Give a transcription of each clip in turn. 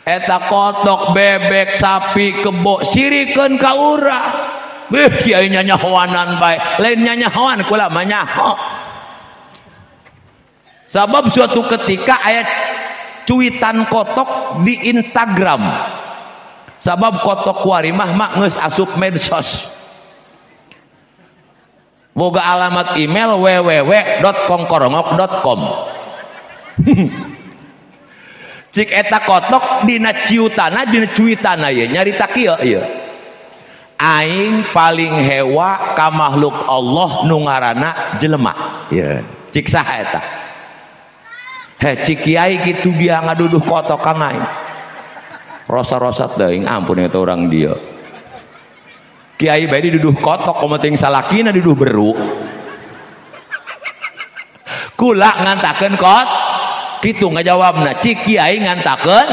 Eta kotok bebek sapi kebo sirikeun ka urang. Beuh kiai nyanyahoanan bae. Lain nyanyahoan kula mah nyaho. Sabab suatu ketika aya cuitan kotok di Instagram. Sabab kotok kuari mah mak geus asup medsos. Boga alamat email www.kongkorongok.com. Cik eta kotok dina ciutana dina cuitana ieu nyarita kieu ieu. Aing paling hewa ka makhluk Allah nu ngaranna jelema. Ieu cik saha eta? Heh cik kiai kitu dia ngaduduh kotok ka aing. Rosa-rosa teuing ampun eta urang dieu. Kiai bae diduduh kotok komo teuing salakina diduduh beru. Kula ngantakeun kot kitu ngajawabna cik kiai ngantakeun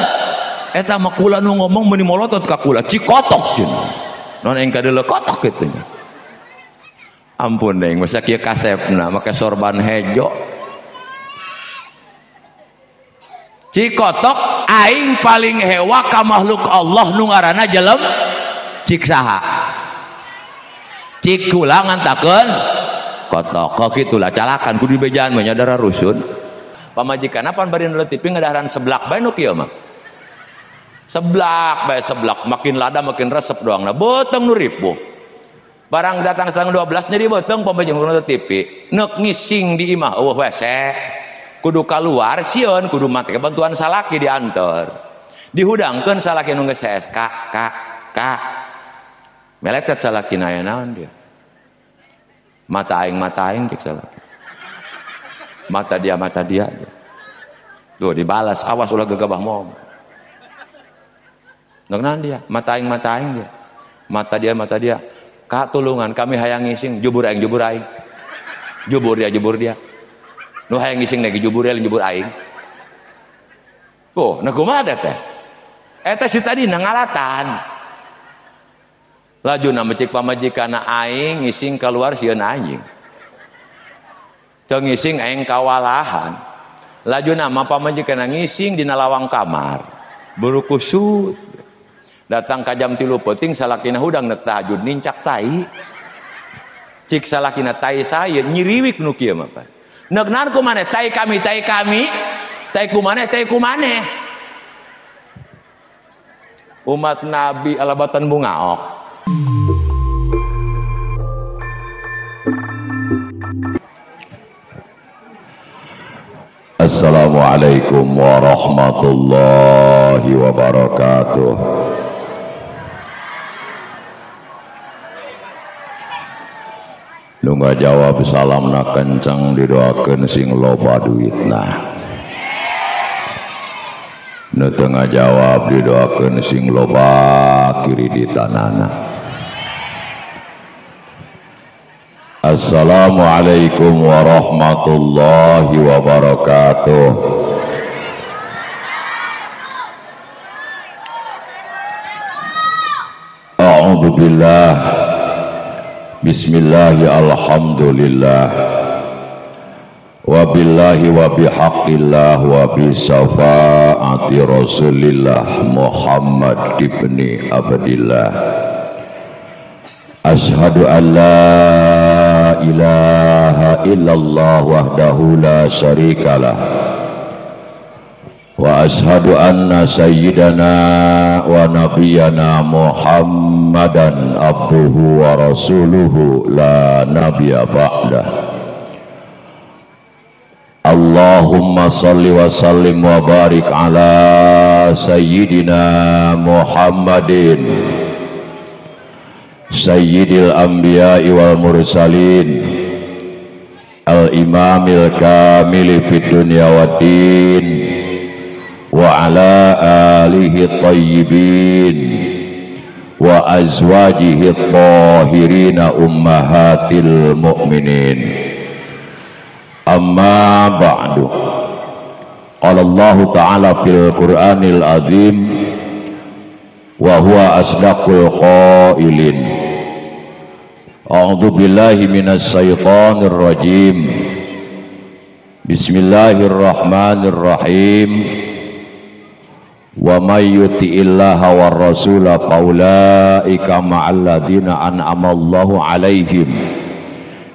eta mah kula nu ngomong meuni molotot ka kula cik kotok cenah. Non aing kadeuleu kotok kitu nya. Ampun deung masa kieu kasepna make sorban hejo. Cik kotok aing paling hewa ka makhluk Allah nu ngaranna jelem cik saha. Cik kula ngantakeun kotok kok kitulah calakan kudu dibejaan mah nya darah rusun. Pamajikan pan bari nonton TV ngadaharan seblak bae nu kieu mah. Seblak bae seblak makin lada makin resep doang nah beuteung nu ripuh. Barang datang 11:30 jadi beuteung pamajikan nonton TV neuk ngising di imah eueuh WC. Kudu kaluar sieun kudu make bantuan salaki diantar. Dihudangkeun salaki nu geus kak kak kak. Meletet salaki aya naon dia. Mata aing cek salaki. Mata dia mata dia. Tuh dibalas awas ulah gegabah mom. Naon dia? Mata aing dia. Mata dia mata dia. Kak tulungan kami hayang ngising jubur aing jubur aing. Jubur dia jubur dia. Nu hayang ngising lagi jubur dia jubur aing. Tuh, nah kumaha teh? Eta si tadi ngalatan. Lajuna mecik pamajikanna aing ngising keluar sieun anjing. Teu ngising aing kawalahan. Lajuna mah pamajikanna ngising dina lawang kamar. Burukusut. Datang ka jam 3 peuting salakina hudang neuk tahajud nincak tai. Cik salakina tai saya nyiriwik nu kieu mah. Neuk naon ku maneh tai kami tai kami. Tai ku maneh tai ku maneh. Umat Nabi alabatan bungaok. Assalamualaikum warahmatullahi wabarakatuh. Nu ngajawab salamna kenceng didoakeun sing loba duitna. Nu teu ngajawab didoakeun sing loba kiriditanana. Assalamualaikum warahmatullahi wabarakatuh. A'udzubillah. Bismillahi alhamdulillah. Wabillahi wa bihaqqillah wa bisafaati Rasulillah Muhammad ibni Abdillah. Ashhadu an la ilaha illallah wahdahu la syarikalah wa ashhadu anna sayyidana wa nabiyyana Muhammadan abduhu wa rasuluhu la nabiyya ba'dah. Allahumma salli wa sallim wa barik ala sayyidina Muhammadin sayyidil anbiya'i wal mursalin al-imamil kamili fid dunya waddin wa ala alihi tayyibin wa azwajihi tahirina ummahatil mu'minin. Amma ba'du. Qala Allah ta'ala fil Qur'anil azim wa huwa asdaqul qailin. A'udzu billahi minasy syaithanir rajim. Bismillahirrahmanirrahim. Wa may yuti'illaha war rasula faulaika ma'al ladzina an'ama Allahu 'alaihim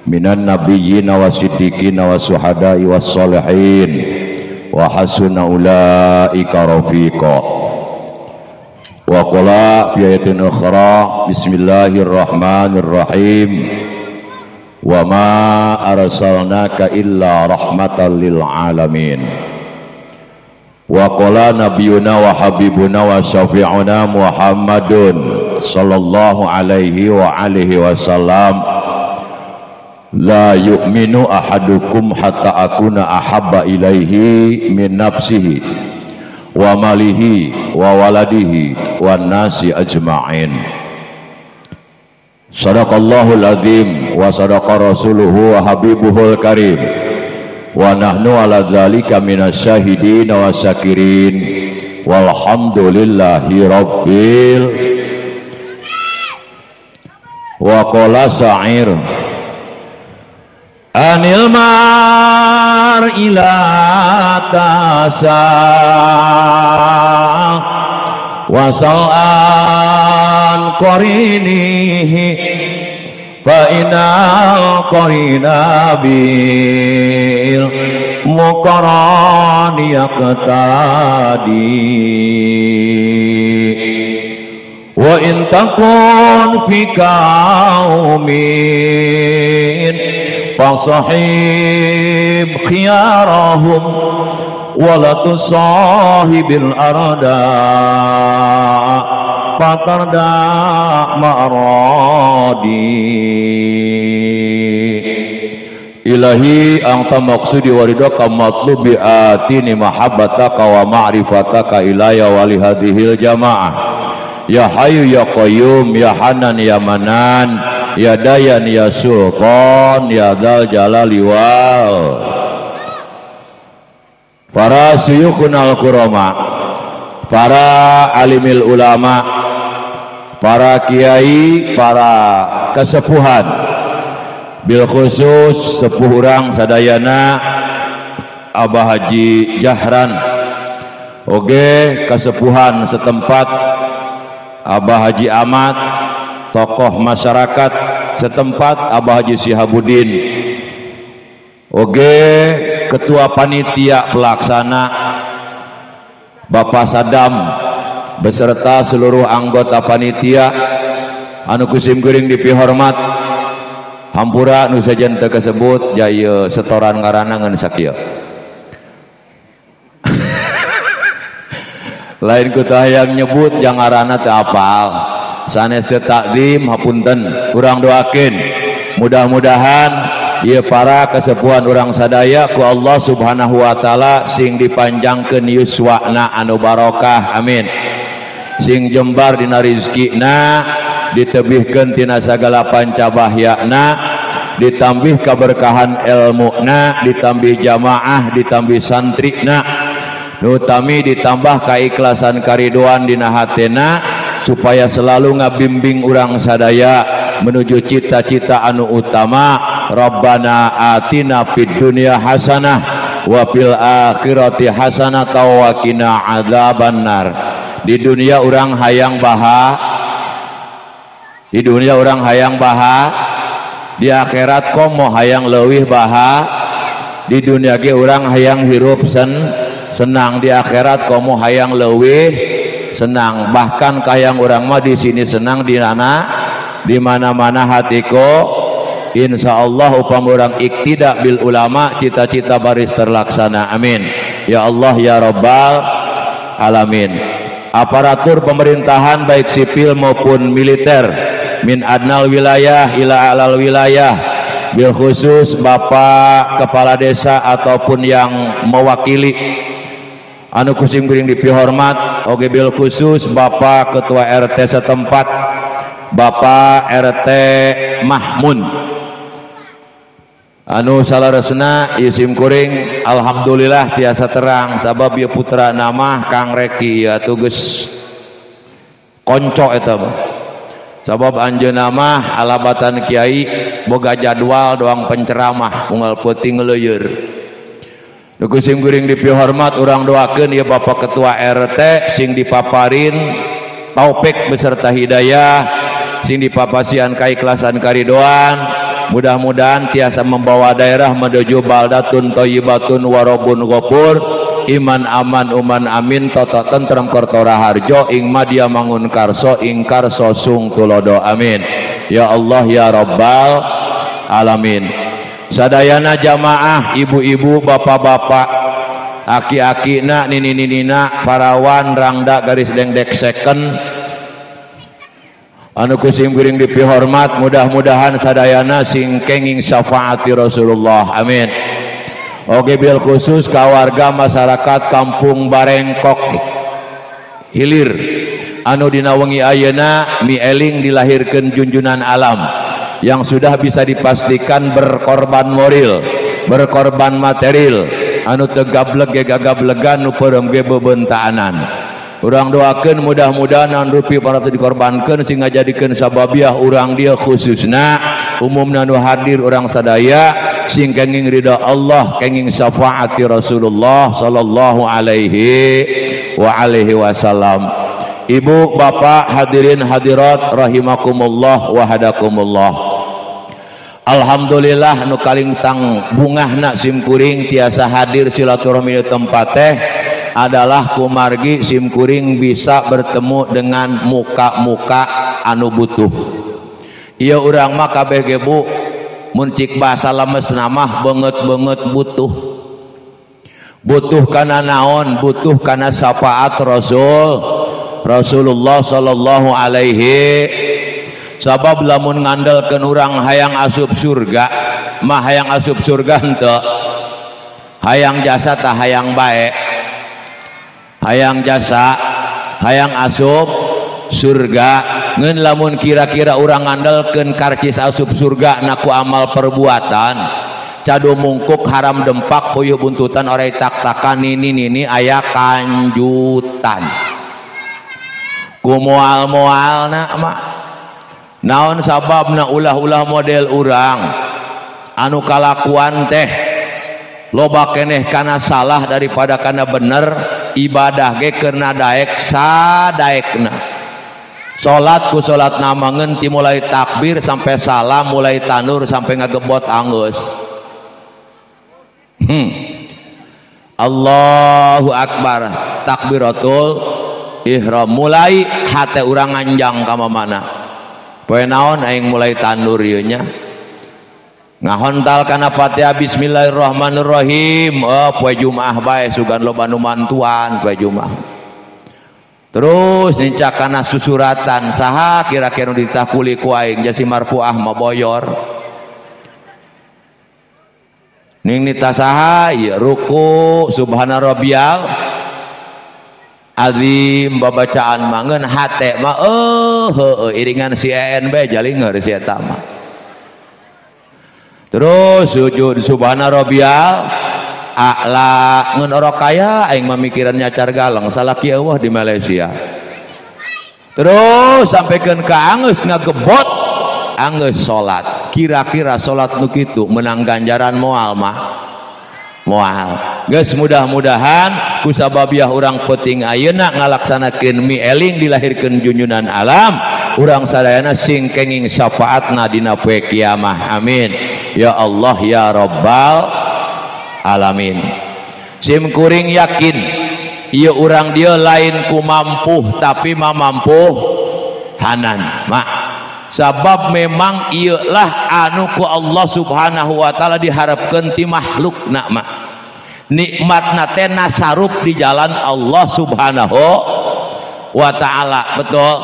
minan nabiyyina wasiddiqina wasuhada'i wassalihin wa hasuna ulaika rafiqa. Wa qala fi ayatin ukhra, bismillahirrahmanirrahim, wa ma arsalnaka illa rahmatan lil alamin. Wa qala nabiyuna wa habibuna wa syafi'una Muhammadun sallallahu alaihi wa alihi wasallam, la yu'minu ahadukum hatta akuna ahabba ilaihi min nafsihi wa malihi wa waladihi wan nasi ajma'in. Sadaqallahul azim wa sadaqa rasuluhu wa habibuhul karim. Wa nahnu ala dzalika minasyahidin wa syakirin. Walhamdulillahi rabbil. Wa qala sa'ir anil mar ila tasa wa sal'an qarinihi fa inal qarina bil muqarani yaqtadi. Wa in takun fi qaumin fasahib khiyarahum wa la tusahibil arda fatarda ma'radi. Ilahi anta maqsudi waridaka matlubi atini mahabbataka wa ma'rifataka ilaya wa li hadhil jamaah. Ya hayyu ya qayyum ya hanan ya manan ya dayan ya sultan ya dzal jalali wal. Para suyukhunal kurama, para alimil ulama, para kiai, para kesepuhan, bil khusus sepuh urang sadayana Abah Haji Jahran, oge kesepuhan setempat Abah Haji Ahmad, tokoh masyarakat setempat Abah Haji Sihabudin, oge ketua panitia pelaksana Bapak Sadam beserta seluruh anggota panitia anu kusim kuring dipihormat. Hampura nu sejen teu kasebut jaya setoran ngaranna ngan sakieu. Lain ku teu hayang nyebut jang ngaranna teu apal. Sanes teu takdim hapunten, urang doakeun mudah-mudahan ieu para kesepuhan urang sadaya ku Allah Subhanahu wa taala sing dipanjangkeun yuswana anu barokah, amin. Sing jembar dina rizkina, ditebihkeun tina sagala pancabahyana, ditambih keberkahan ilmuna, ditambih jamaah, ditambih santrina, nu utami ditambah kaikhlasan karidoan dina hatena supaya selalu ngabimbing urang sadaya menuju cita-cita anu utama. Rabbana atina fid dunya hasanah wa fil akhirati hasanah wa qina adzabannar. Di dunia urang hayang baha, di dunia urang hayang baha, di akhirat komo hayang leuwih baha. Di dunia ge urang hayang hirup senang, di akhirat komo hayang leuwih senang. Bahkan kayang urang mah di sini senang, di mana di mana-mana hatiku. Insya Allah upam urang iktidak bil ulama, cita-cita baris terlaksana, amin ya Allah ya Rabbal alamin. Aparatur pemerintahan baik sipil maupun militer, min adnal wilayah ila alal wilayah, bil khusus Bapak Kepala Desa ataupun yang mewakili anu kusim kuring dipihormat, oge bil khusus Bapak Ketua RT setempat, Bapak RT Mahmun anu salaresna isim kuring alhamdulillah tiasa terang sabab ieu putra nama Kang Reki ya tugas konco eta mah. Sabab anjeunna mah alabatan kiai boga jadwal doang penceramah unggal peuting leuyeur. Nu ku sim kuring dipihormat urang doakeun ieu Bapak Ketua RT sing dipaparin taufik beserta hidayah, sing dipapasian kaikhlasan karidoan, mudah-mudahan tiasa membawa daerah menuju baldatun thayyibatun warabun ghafur, iman aman uman amin toto tentrem kertora harjo ing madya mangun karso ing karso sung tulodo, amin ya Allah ya rabbal alamin. Sadayana jamaah, ibu-ibu, bapak-bapak, aki-aki na, nini-ninina, parawan, rangda, garis dengdek second, anu ku sim kuring dipihormat, mudah-mudahan sadayana sing kenging syafaati Rasulullah, amin. Oke bil khusus ka warga masyarakat Kampung Barengkok Hilir anu dina wengi ayeuna mieling dilahirkeun junjunan alam yang sudah bisa dipastikan berkorban moral, berkorban material, anu teu gableg ge gagablegan, nu peureum ge bebentaanan. Urang doakeun mudah-mudahan anu rupi para teu dikorbankeun sing ngajadikeun sababiah urang dia khususna umumna nu hadir urang sadaya sing kenging ridha Allah, kenging syafaati Rasulullah sallallahu alaihi wa alihi wasallam. Ibu, bapak, hadirin hadirat rahimakumullah wa hadakumullah. Alhamdulillah nu kalingtang bungahna sim kuring tiasa hadir silaturahmi di tempat teh adalah kumargi sim kuring bisa bertemu dengan muka-muka anu butuh. Ieu urang mah kabeh ge bu mun cik bahasa lemes mah beungeut-beungeut butuh. Butuh kana naon? Butuh kana syafaat Rasulullah sallallahu alaihi. Sabab lamun ngandelkeun urang hayang asup surga mah hayang asup surga henteu, hayang jasa tah hayang bae, hayang jasa hayang asup surga. Ngeun lamun kira-kira urang ngandelkeun karcis asup surga na ku amal perbuatan, cadu mungkuk haram dempak puyuh buntutan orai tak-takan nini nini aya kanjutan ku moal-moalna mah. Naon sababna ulah-ulah model urang anu kalakuan teh loba keneh kana salah daripada kana bener, ibadah ge keuna daek sadaekna. Salat ku salat namangeun ti mulai takbir sampai salam, mulai tanur sampai ngagebot anggeus. Allahu akbar, takbiratul ihram mulai hate urang nganjang ka mana. Poe naon aing mulai tandur ieu nya. Ngahontal kana Fatihah bismillahirrahmanirrahim. Oh, poe Jumaah bae sugan loba nu mantuan poe Jumaah. Terus nincak kana susuratan saha kira-kira nu ditakuli ku aing jasi marfuah mah boyor. Ning nita saha ieu ruku subhana rabbiyal azim babacaan mangeun hate mah heueuh iringan si ENB jalinger si eta mah. Terus sujud subhana rabbiyal a'la ngeun orok kaya aing mah mikiran nyacar galeng salaki eueuh di Malaysia. Terus sampaikan ka anggeus ngagebot anggeus salat. Kira-kira salat nu kitu menang ganjaran moal mah? Moal. Geus mudah-mudahan kusababiah urang penting ayeuna ngalaksanakeun mieling dilahirkeun junjunan alam, urang sadayana sing kenging syafaatna dina poe kiamah, amin ya Allah ya rabbal alamin. Sim kuring yakin ieu urang dieu lain ku mampuh tapi mamampuh hanan mak, sabab memang ieu lah anu ku Allah subhanahu wa ta'ala diharapkeun ti makhlukna mak. Nikmatna teh nasarup di jalan Allah subhanahu wa ta'ala, betul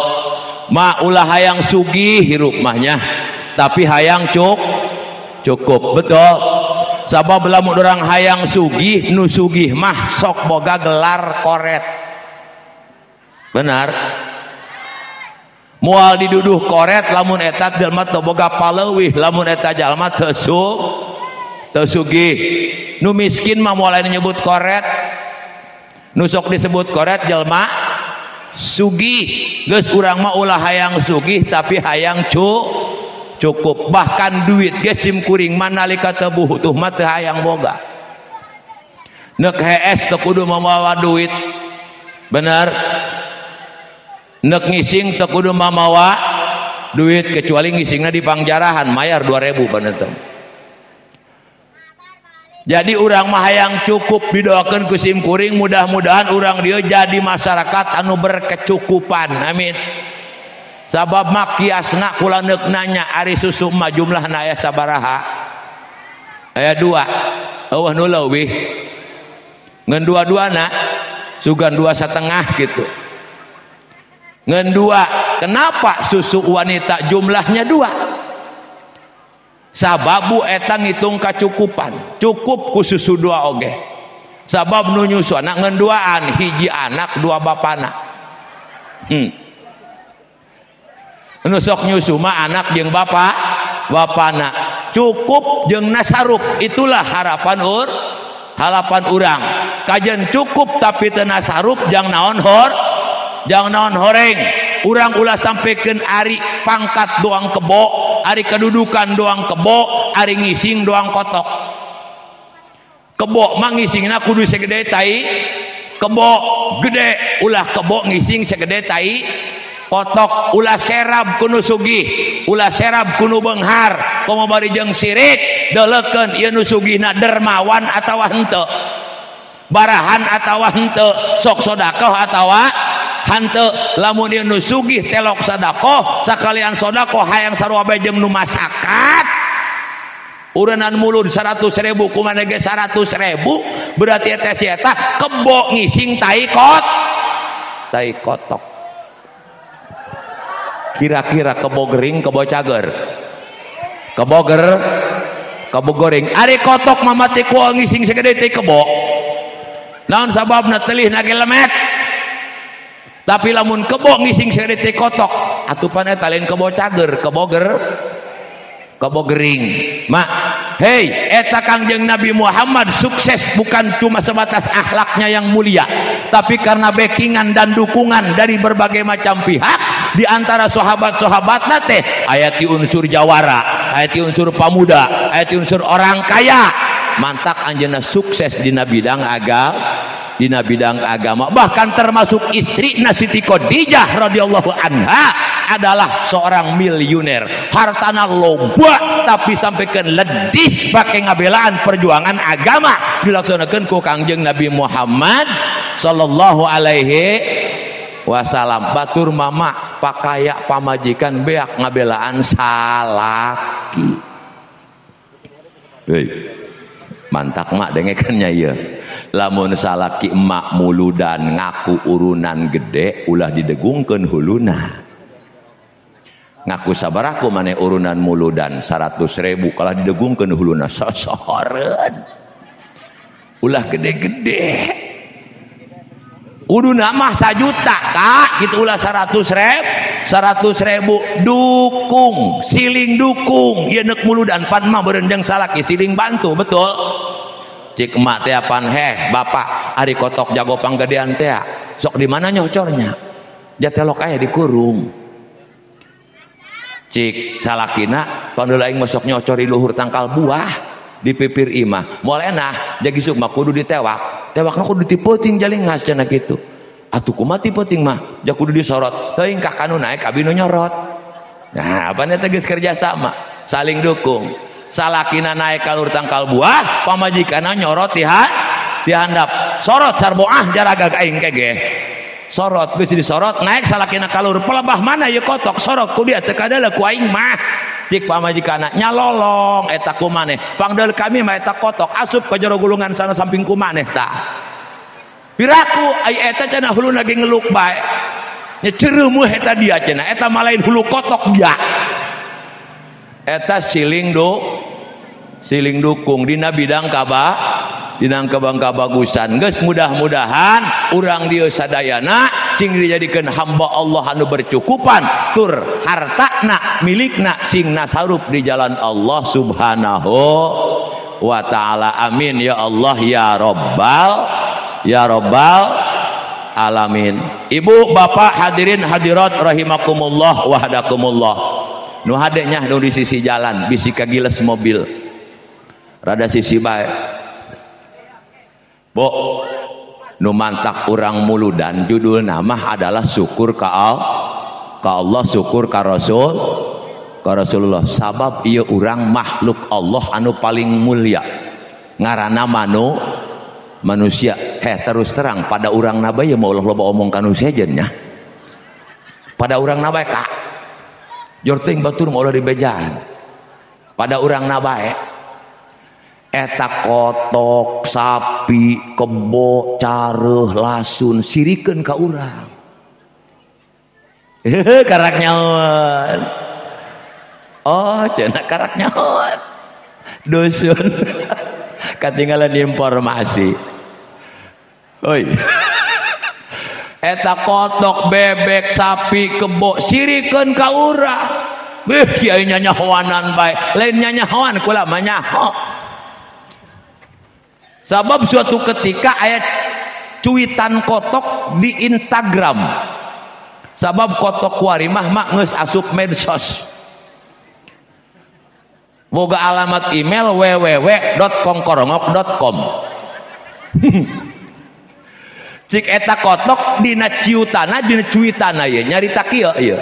ma. Ulah hayang sugih hirup mahnya tapi hayang cukup, betul. Sabab lamun urang hayang sugih, nu sugih mah sok boga gelar koret, benar. Moal diduduh koret lamun eta jelema teu boga paleuwih, lamun eta jalma teu sugih. Nu miskin mah moal nyebut koret, nu sok disebut koret jelema sugih. Geus urang mah ulah hayang sugih tapi hayang cukup. Bahkan duit ge sim kuring mah nalika teu butuh mah teu hayang boga. Nek hees teu kudu mamawa duit. Bener? Nek ngising teu kudu mamawa duit kecuali ngisingna di pangjarahan mayar 2000 bener teh. Jadi urang mah hayang cukup didoakeun ku sim kuring, mudah-mudahan urang dieu jadi masyarakat anu berkecukupan. Amin. Sabab mah kiasna kula neuk nanya ari susu mah jumlahna aya sabaraha? Aya 2. Eueuh nu leuwih. Ngan dua-duana sugan 2,5 gitu. Ngan 2. Kenapa susu wanita jumlahnya 2? Sababu eta ngitung kacukupan, cukup ku susu 2 oge. Sabab nu nyusu anak ngan 2an, hiji anak 2 bapana. Nu sok nyusu mah anak jeung bapak, bapana. Cukup jeung nasarup, itulah harapan harapan urang. Kajen cukup tapi teu nasarup jang naon hor, jang naon horeng. Urang ulah sampaikan ari pangkat doang kebo, ari kedudukan doang kebo, ari ngising doang kotok. Kebo mah ngisingna kudu segede tai, kebo gede ulah kebo ngising segede tai kotok, ulah serab kunu sugih, ulah serab kunu beunghar, komo bari jeung sirik deleukeun ieu nu sugihna dermawan atawa henteu, barahan atawa henteu, sok sedekah atawa henteu. Lamun ieu nu sugih telok sedekah, sakalian sedekah hayang sarua bae jeung nu masakat. Urenan mulud 100.000 kumaha ge 100.000, berarti eta si eta kebo ngising tai kot, tai kotok. Kira-kira kebo gering, kebo cager, kebo ger, kebo goreng. Ari kotok mamati ku ngising segede teh kebo. Naon sababna telih nage lemet. Tapi lamun kebo ngising segede teh kotok, atupan eta lain kebo cager, kebo ger, kebo gering. Mak, hei, eta Kangjeng Nabi Muhammad sukses bukan cuma sebatas akhlaknya yang mulia, tapi karena backingan dan dukungan dari berbagai macam pihak. Di antara sahabat-sahabatna teh aya ti unsur jawara, aya ti unsur pamuda, aya ti unsur orang kaya. Mantak anjeunna sukses dina bidang agama, dina bidang agama. Bahkan termasuk istrina Siti Khadijah radhiyallahu anha adalah seorang miliuner, hartana loba tapi sampaikan ledis pakai ngabelaan perjuangan agama dilaksanakan ku Kangjeng Nabi Muhammad sallallahu alaihi wasallam. Batur mama pakaya pamajikan beak ngabelaan salaki. Hei, mantak mak dengekannya ieu. Lamun salaki emak muludan ngaku urunan gede ulah didegungkeun huluna. Ngaku sabaraku maneh urunan muludan 100.000 kalah didegungkeun huluna sosoreun. Ulah gede-gede. Kuduna mah 1 juta kak gitu, ulah 100.000, 100.000 dukung, siling dukung ieu neuk muludan pan mah beureuh salaki siling bantu, betul. Cik emak teh apan heh bapak ari kotok jago panggedean teh sok di mana nyocornya jatelok aya dikurung. Cik salakina pandeula aing mah sok nyocor di luhur tangkal buah di pipir imah moal enah jagi suk mah kudu ditewak, tewakna kudu dipeuting jalingas cenah kitu. Atuh kumaha tipeuting mah ja kudu disorot teuing ka kanu naek abi nu nyorot. Nah apana teh geus kerja sama saling dukung. Salakina naek ka luhur tangkal buah, pamajikanna nyorot di handap. Sorot sarboah jaragag aing kege. Sorot geus disorot naek salakina ka luhur, pelebah mana ieu kotok sorot ku dia teu kadala ku aing mah. Cik pamajikanna nyalolong eta ku maneh. Pangdeul kami mah eta kotok asup ka jero gulungan sana samping ku maneh tah. Piraku ai eta cenah huluna ge ngeluk bae. Nya cereumuh eta dia cenah, eta mah lain hulu kotok dia. Eta siling do siling dukung dina bidang kaba dina kabang kabagusan. Geus mudah-mudahan urang dieu sadayana sing dijadikeun hamba Allah anu bercukupan tur hartana milikna sing nasarup di jalan Allah Subhanahu wa taala. Amin ya Allah ya rabbal alamin. Ibu bapak hadirin hadirat rahimakumullah wa hadakumullah. Nu hade nya nu di sisi jalan bisi kagiles mobil rada sisi bae. Bo, nu mantak urang muludan judul nama adalah syukur ka Allah, syukur ka Rasul, ka Rasulullah. Sabab ieu urang makhluk Allah anu paling mulia. Ngaranna manusia. Heh, terus terang pada urang nabai ya mau Allah loba omong ka nu sejen nya. Pada urang nabai ka jorting batur mau Allah dibejaan. Pada urang nabai eta kotok, sapi, kebo, careuh, lasun sirikeun ka urang. Karak nyaon. Oh, cenah karak nyaon. Dusun. Ketinggalan informasi. Oi. Eta kotok, bebek, sapi, kebo sirikeun ka urang. Beuh, kiai nyanyahoanan bae. Lain nyanyahoan kula mah nyaho. Sabab suatu ketika aya cuitan kotok di Instagram. Sabab kotok warimah mah geus asup medsos. Boga alamat email www.kongkorongok.com. Cik eta kotok dina ciutana dina cuitana ieu nyarita kieu ieu.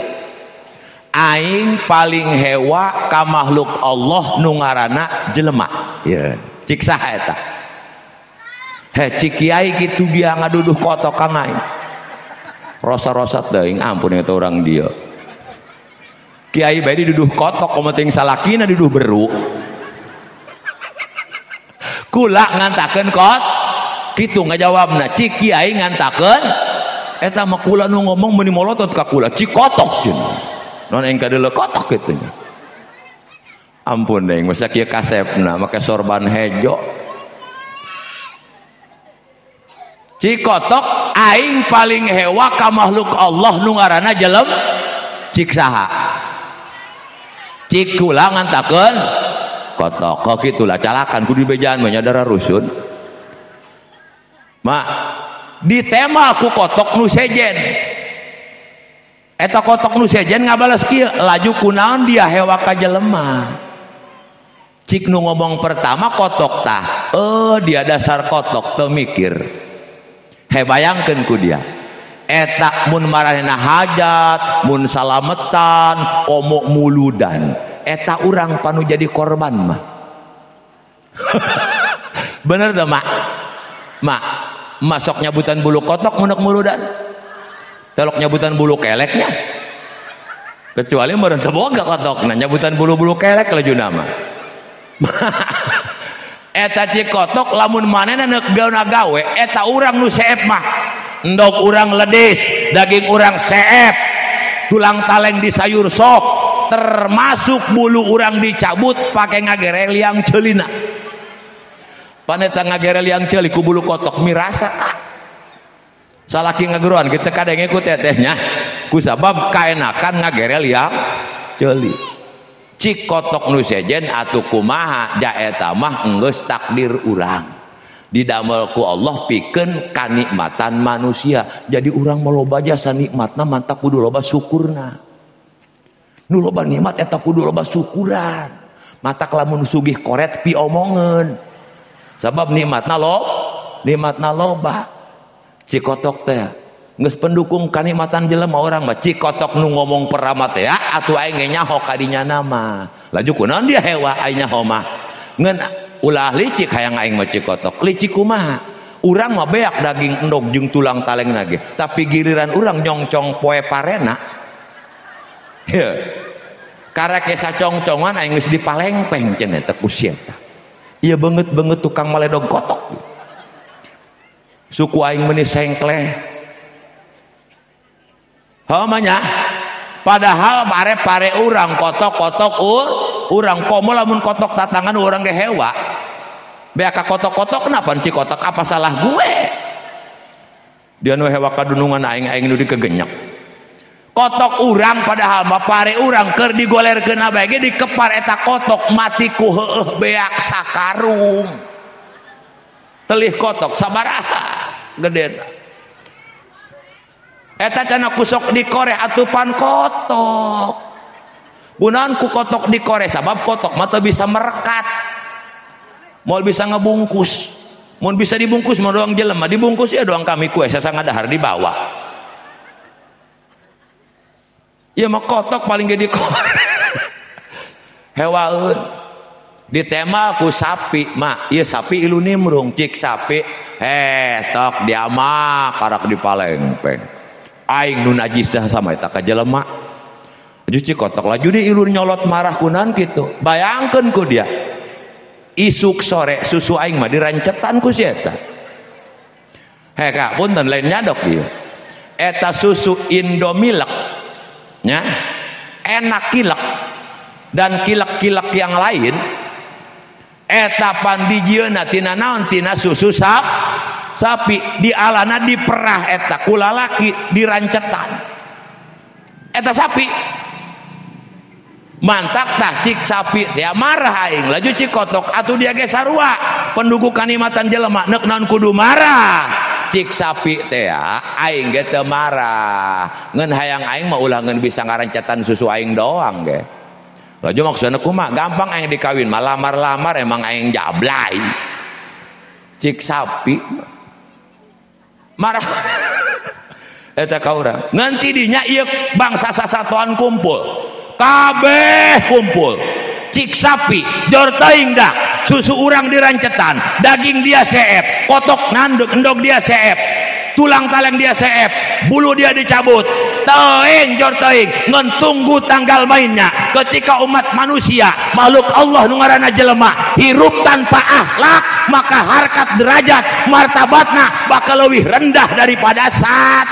Aing paling hewa ka makhluk Allah nu ngaranna jelema. Ieu cik saha eta? Heh, cik kiai kitu dia ngaduduh kotok ka aing. Rosa-rosa teuing ampun eta urang dieu. Kiai bae diduduh kotok komo ting salakina diduduh beru. Kula ngantakeun kot kitu ngajawabna cik kiai ngantakeun eta mah kula nu ngomong meuni molotot ka kula cik kotok cenah. Non aing kadeuleu kotok kitu nya. Ampun deui masa kieu kasepna make sorban hejo. Cik kotok aing paling hewa ka makhluk Allah nu ngaranna jelem cik saha. Cik kula ngantakeun kotok kok kitulah calakan kudu dibejaan mah nyadara rusun. Mak ditema ku kotok nu sejen. Eta kotok nu sejen ngabales kieu laju kunaon dia hewa ka jelema. Cik nu ngomong pertama kotok tah, dia dasar kotok teu mikir. He bayangkeun ku dia. Eta mun maranehna hajat, mun salametan, komo muludan. Eta urang panu jadi korban mah. Bener teu mak? Mak, masok nyabutan bulu kotok mun muludan. Telok nyabutan bulu keleknya. Kecuali meureun teu boga kotokna, nyabutan bulu-bulu kelek lajuna mah. Eta cik kotok lamun manehna neuk gawe eta urang nu seep mah. Endog urang ledis, daging urang seep, tulang taleng di sayur sop, termasuk bulu urang dicabut pakai ngagere liang ceulina. Paneta ngagere liang ceuli ku bulu kotok mirasa. Salaki ngageroan kita kadang ngikut tetehnya ku sabab kaenakan ngagere liang ceuli. Cik kotok nu sejen atuh kumaha ja eta mah enggeus takdir urang. Didamel ku Allah pikeun kanikmatan manusia. Jadi urang mah loba jasa nikmatna mantak kudu loba syukurna. Nu loba nikmat eta kudu loba syukuran. Matak lamun sugih koret piomongeun. Sabab nikmatna nikmatna loba. Cik kotok teh geus pendukung kanikmatan jelema urang mah. Cik kotok nu ngomong pertama teh atuh aing ge nyaho ka dinya mah. Laju kunaon dia hewa aing nyaho mah. Ngeun ulah licik hayang aing mah cik kotok. Licik kumaha? Urang mah beak daging endog jeung tulang taleng nage. Tapi giliran urang nyongcong poe parena. Heuh. Karek sacongcongan aing geus dipalengpeng cenah eta ku sia eta. Ieu beungeut-beungeut tukang maledog kotok. Suku aing meuni sengkleh. Heuh mah nya. Padahal pare-pare urang kotok-kotok urang komo lamun kotok tatangan urang ge hewa. Beak ka kotok-kotok kenapa cik kotok apa salah gue? Dia nu hewa kadunungan aing aing nu dikegenyak. Kotok urang padahal mah pare urang keur digolerkeun bae ge dikepar eta kotok mati ku heueuh beak sakarung. Telih kotok sabaraha gedena. Eta cenah kusok dikoreh atupan kotok. Gunaon ku kotok dikoreh sabab kotok mah teu bisa merekat. Moal bisa ngebungkus. Mun bisa dibungkus mah doang jelema, dibungkus ya doang kami kue sasa ngadahar dibawa. Ya mah kotok paling gede kok. Hewaeun. Ditema ku sapi, mak, ieu sapi ilu nimrung, cik sapi, tok dia mah karak dipalengpeng. Aing nu najis sama eta ka jelema. Cuci kotok laju di ilu nyolot marah kunan kitu. Bayangkeun ku dia. Isuk sore susu aing mah dirancetan ku si eta. Heh kak, punten lain nyadok ieu. Eta susu Indomilk nya enak kilek dan kilek-kilek yang lain eta pan dijieunna tina naon tina susu sapi dialana diperah eta ku lalaki dirancetan eta sapi mantak tah cik sapi dia marah aing laju cik kotok atuh dia ge sarua pendukung kanikmatan jelema neuk naon kudu marah cik sapi teh aing ge teu marah ngeun hayang aing mah ulah ngeun bisa ngarancetan susu aing doang ge. Laju maksudna kumaha gampang aing dikawin mah lamar-lamar emang aing jablay cik sapi marah eta ka urang ngan ti dinya ieu bangsa sasatoan kumpul kabeh kumpul cik sapi jor teuing dak susu urang dirancetan daging dia seep kotok nanduk endog dia seep tulang taleng dia seep bulu dia dicabut teuing jor teuing ngan tunggu tanggal mainnya ketika umat manusia makhluk Allah nu ngaranna jelema hirup tanpa akhlak maka harkat derajat martabatna bakal leuwih rendah daripada sat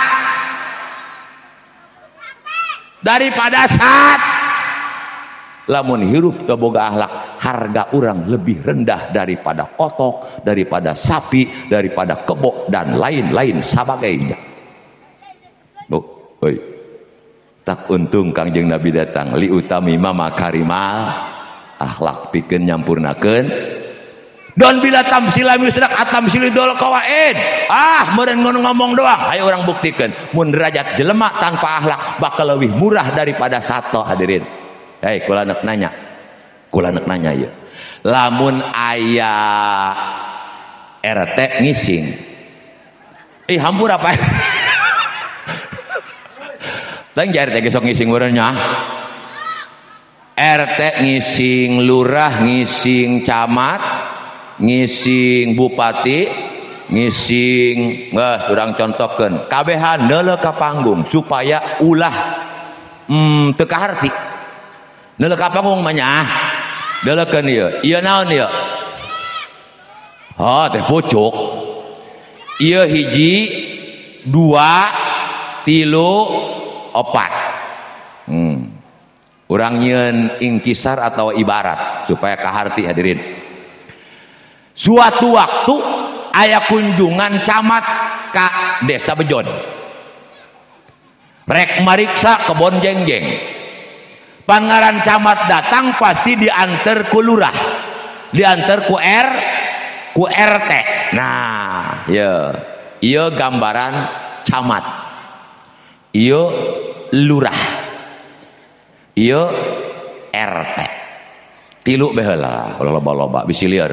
lamun hirup teu boga akhlak harga urang lebih rendah daripada kotok, daripada sapi, daripada kebo dan lain-lain sabagainya. Bu, oi. Tak untung Kangjeng Nabi datang li utami mama karimal akhlak pikeun nyampurnakeun. Don bila tamsila misrak atamsil dol qawaid. Ah, meureun ngomong doang. Ayo urang buktikeun mun derajat jelema tanpa akhlak bakal leuwih murah daripada sato hadirin. Hei, kula nek nanya. Kula nek nanya ieu. Lamun aya RT ngising. Ih, hampura apa? Tang RT ge sok ngising meureun nya. RT ngising, lurah ngising, camat ngising, bupati ngising, geus urang contohkeun. Kabehan neuleuh ka panggung supaya ulah teu kaharti. Neuleuh ka panggung mah nya. Deuleukeun ieu. Ieu naon ieu? Oh, teh pucuk. Ieu hiji, dua, tilu, opat. Urang nyieun ingkisar atau ibarat supaya kaharti hadirin. Suatu waktu aya kunjungan camat ka desa Bejon. Rek mariksa kebon jengjeng. Pangaran camat datang pasti diantar ku lurah, diantar ku R, ku RT. Nah, ya, ieu gambaran camat, ieu lurah, ieu RT. Tilu baheula, loba-loba bisi lieur.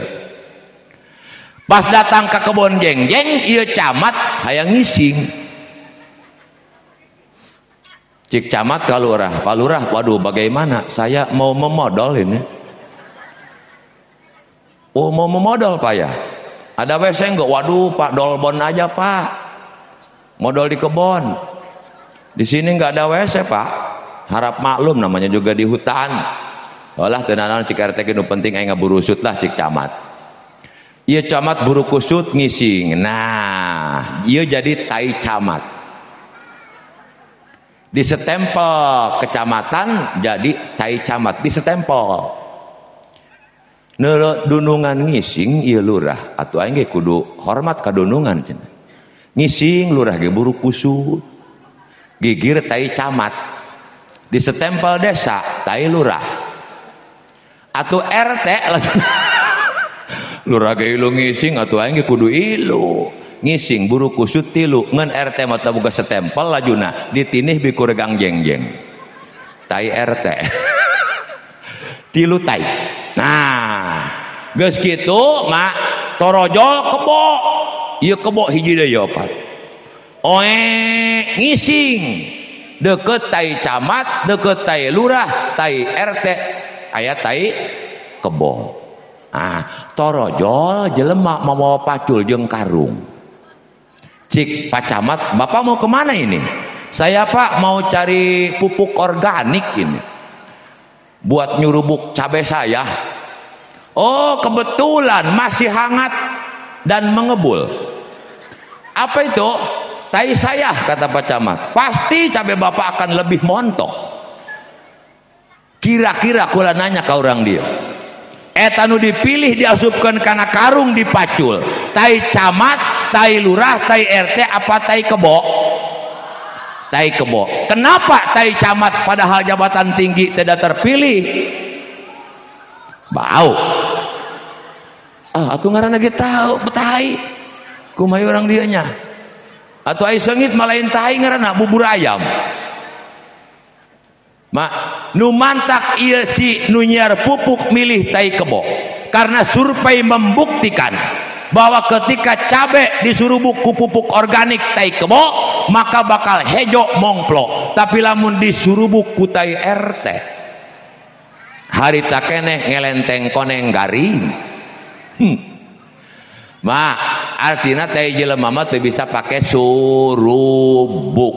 Pas datang ke kebon jengjeng, ieu camat hayang ngising. Cik camat ka lurah, Pak Lurah, waduh bagaimana? Saya mau memodal ini. Oh, mau memodal Pak ya? Ada WC enggak? Waduh Pak, dolbon aja Pak. Modal di kebon. Di sini enggak ada WC Pak. Harap maklum namanya juga di hutan. Olah tenanan cik RT nu penting aing ngaburusut lah cik camat. Ieu camat buru kusut ngising. Nah, ieu jadi tai camat. Di setempel kecamatan jadi tai camat di setempel. Neuleuh dunungan ngising ieu lurah atuh aing ge kudu hormat ka dunungan cenah. Ngising lurah ge buru kusut. Gigir tai camat. Di setempel desa tai lurah. Atuh RT lurah ge ilu ngising atuh aing ge kudu ilu. Ngising buru kusut tilu ngan RT mah teu boga setempel lajuna ditinih bikur gang jengjeng tai RT tilu tai. Nah geus kitu mak Torojol kebo. Ieu kebo hiji deui opat. Oe ngising deket tai camat, deket tai lurah, tai RT, aya tai kebo. Ah, torojol jelema mawa pacul jeung karung. Cik Pak Camat, bapak mau kemana ini? Saya pak mau cari pupuk organik ini buat nyurubuk cabai saya. Oh, kebetulan masih hangat dan mengebul. Apa itu? Tai saya, kata Pak Camat. Pasti cabai bapak akan lebih montok. Kira-kira kula nanya ke orang dia. Eta nu dipilih diasupkan karena karung dipacul. Tai camat, tai lurah, tai RT, apa tai kebo? Tai kebo. Kenapa tai camat padahal jabatan tinggi tidak terpilih? Bau. Ah, atuh ngaranna ge tahu, tai. Kumaha orang dianya? Atau ai seungit malain tai ngaranna bubur ayam. Mak, nu mantak ieu si nu nyiar pupuk milih tai kebo. Karena survei membuktikan bahwa ketika cabe disurubuk ku pupuk organik tai kebo, maka bakal hejo mongplo. Tapi lamun disurubuk ku tai RT, harita keneh ngelenteng koneng garing. Mak, artinya tai jelema mah teu bisa pake surubuk.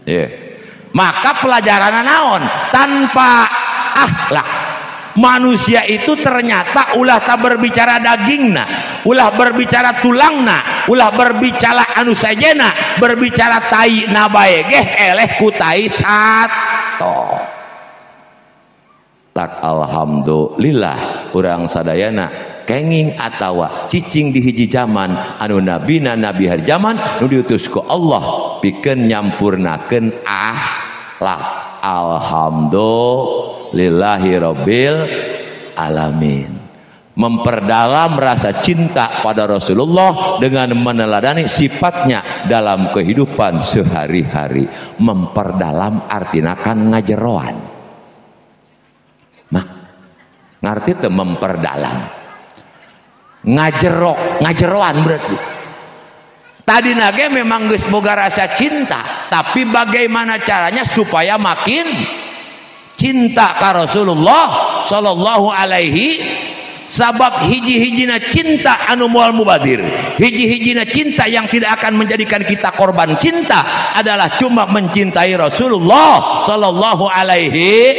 Yeah. Maka pelajaran naon? Tanpa akhlak manusia itu ternyata ulah tak berbicara dagingna, ulah berbicara tulangna, ulah berbicara anu sajena, berbicara tai na bae geh eleh ku tai sato. Tak alhamdulillah urang sadayana kenging atawa cicing di hiji zaman anu nabina nabi har zaman nu diutus ku Allah pikeun nyampurnakeun akhlak. Alhamdulillahirabbil alamin. Memperdalam rasa cinta pada Rasulullah dengan meneladani sifatnya dalam kehidupan sehari-hari. Memperdalam artinya kan ngajeroan. Mak, ngerti teu memperdalam? Ngajerok, ngajeroan berarti. Tadi nage memang geus boga rasa cinta, tapi bagaimana caranya supaya makin cinta ka Rasulullah sallallahu alaihi. Sabab hiji-hijina cinta anu moal mubadir, hiji-hijina cinta yang tidak akan menjadikan kita korban cinta adalah cuma mencintai Rasulullah sallallahu alaihi.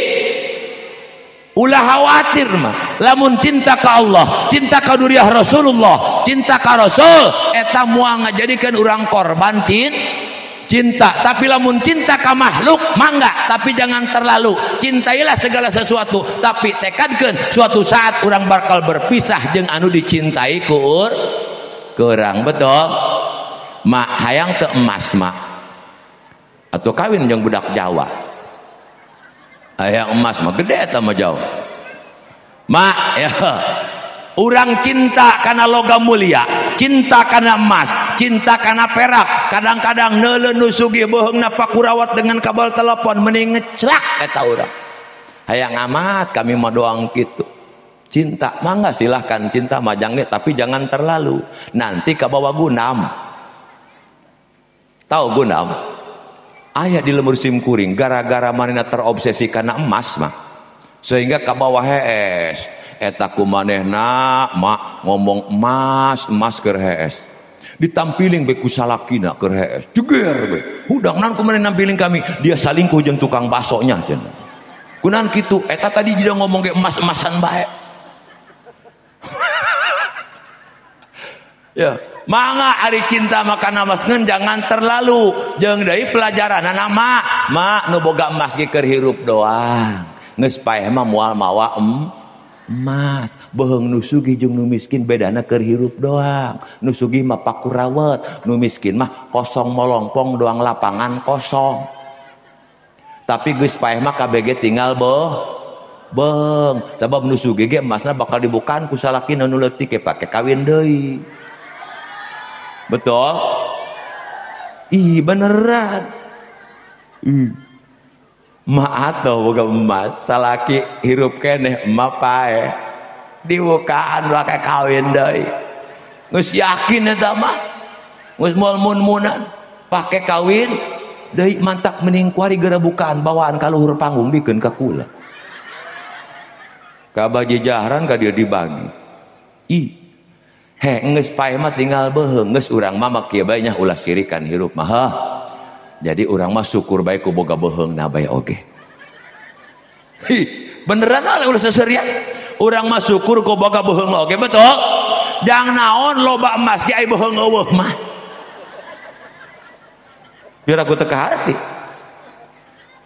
Ulah khawatir mah, lamun cinta ka Allah, cinta ka duriah Rasulullah, cinta ka Rasul, eta moal ngajadikeun urang korban cinta. Tapi lamun cinta ka makhluk mangga, tapi jangan terlalu. Cintailah segala sesuatu, tapi tekadkeun suatu saat urang bakal berpisah jeung anu dicintai ku urang. Betul? Mak hayang teu emas mak, atau kawin jeung budak Jawa. Hayang emas mah gede eta mah jauh. Mak ya, urang cinta kana logam mulia, cinta kana emas, cinta kana perak. Kadang-kadang neuleuh nu sugih beuheungna pakurawat dengan kabel telepon mending ngeclak eta urang. Hayang amat kami mah doang kitu. Cinta mangga silahkan cinta majang ge, tapi jangan terlalu. Nanti kabawa gunam. Tahu gunam? Aya di lemur sim kuring gara-gara manehna terobsesi kana emas mah sehingga kabawa hees. Eta ku manehna mak ngomong emas, emas keur hees. Ditampiling be ku salakina keur hees. Jeger be. Hudang nan ku manehna nampiling kami, dia salingkuh jeung tukang basonya cenah. Kunaon kitu? Eta tadi dia ngomong ge emas-emasan bae. Ya. Mangga ari cinta makan emas ngeun jangan terlalu. Jeung deui pelajaranana mak, mak nu boga emas ge keur hirup doang. Geus paeh mah moal mawa emas. Beuheung nu sugih jeung nu miskin bedana keur hirup doang. Nu sugih mah pakurawet, nu miskin mah kosong molongpong doang lapangan kosong. Tapi geus paeh mah KBG tinggal beung. Sabab nu sugih ge emasna bakal dibukaan ku salakina nu leutik ge pake kawin deui. Betul? Ih beneran. Ih. Ma atau boga emas salaki hirup keneh emak pae. Dibukaan pakai kawin deui. Geus yakin eta mah. Geus moal mun-munan pake kawin deui mantak mending kuari geura bukaan bawaan ka luhur panggung bikeun ka kula. Ka Baji Jahran ka dieu dibagi. Ih. He geus paeh mah tinggal beuheung geus urang mah kieu bae nya ulah sirikan hirup mah. Hah. Jadi urang mah syukur bae ku boga beuheungna bae oge. Hi, beneran ulah seserian. Urang mah syukur ku boga beuheung oge, betul? Jang naon loba emas ge ai beuheung eueuh mah. Biar aku teu kaharti.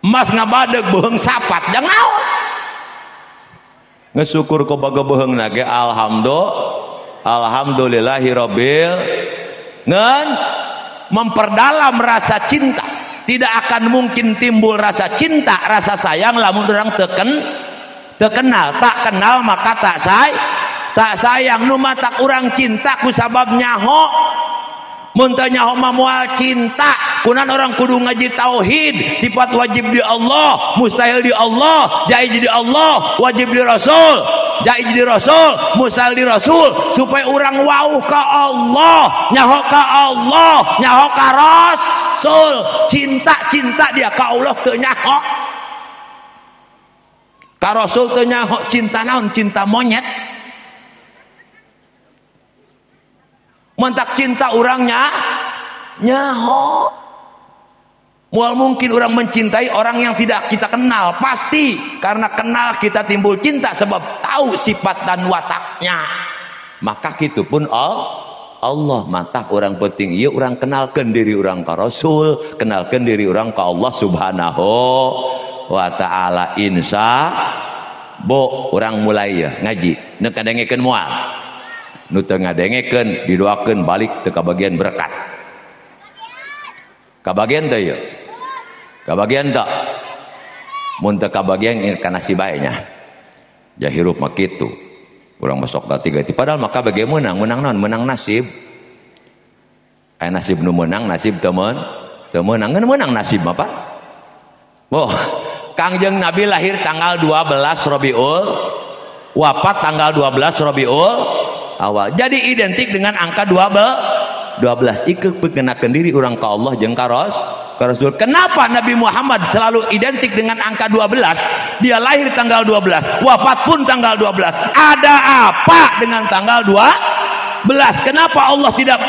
Emas ngabadeg beuheung sapat, jang naon? Geus syukur ku boga beuheungna ge alhamdulillahirabbil ngan memperdalam rasa cinta. Tidak akan mungkin timbul rasa cinta, rasa sayang lamun urang terkenal, tak kenal maka tak sayang. Nu matak urang cinta ku sabab nyaho. Mun teu nyaho mah moal cinta. Kunan orang kudu ngaji tauhid, sifat wajib di Allah, mustahil di Allah, jaiz di Allah, wajib di Rasul, jaiz di Rasul, mustahil di Rasul, supaya urang wauh ka Allah, nyaho ka Allah, nyaho ka Rasul. Cinta-cinta dia ka Allah teu nyaho. Ka Rasul teu nyaho, cinta naon? Cinta monyet. Mentak cinta orangnya nyaho. Mual mungkin orang mencintai orang yang tidak kita kenal, pasti karena kenal kita timbul cinta sebab tahu sifat dan wataknya. Maka gitu pun Allah matak orang penting ieu orang kenalkan diri orang ka Rasul, kenalkan diri orang ka Allah Subhanahu wa ta'ala. Insya bo orang mulai ya ngaji nu kadengekeun moal nu teu ngadengekeun didoakeun balik teu kabagian berkat. Kabagian teu ieu? Kabagian teu? Mun teu kabagian kana nasib bae nya. Ja hirup mah kitu. Urang masuk gati-gati padahal maka bage meunang, meunang naon? Meunang nasib. Aya nasib nu meunang, nasib teu meunang, ngan meunang nasib mah Pak. Boh, Kangjeng Nabi lahir tanggal 12 Rabiul, wafat tanggal 12 Rabiul Awal. Jadi identik dengan angka 12. Ikeu pikenakeun diri urang ka Allah jeung ka Rasul. Kenapa Nabi Muhammad selalu identik dengan angka 12? Dia lahir tanggal 12, wafat pun tanggal 12. Ada apa dengan tanggal 12? Kenapa Allah tidak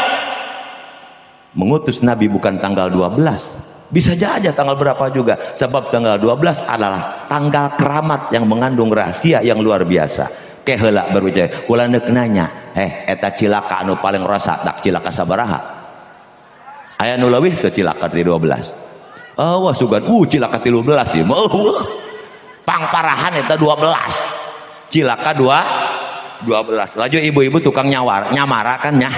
mengutus Nabi bukan tanggal 12? Bisa saja tanggal berapa juga. Sebab tanggal 12 adalah tanggal keramat yang mengandung rahasia yang luar biasa. Keheula berbicara, kula neuk nanya, eta cilaka anu paling rasa tak cilaka sabaraha? Aya nu leuwih teu cilaka ti 12? Oh, wah sugan, cilaka 13 ieu mah. Pangparahan eta 12. Cilaka 12. Laju ibu-ibu tukang nyawar, nyamara kan nya.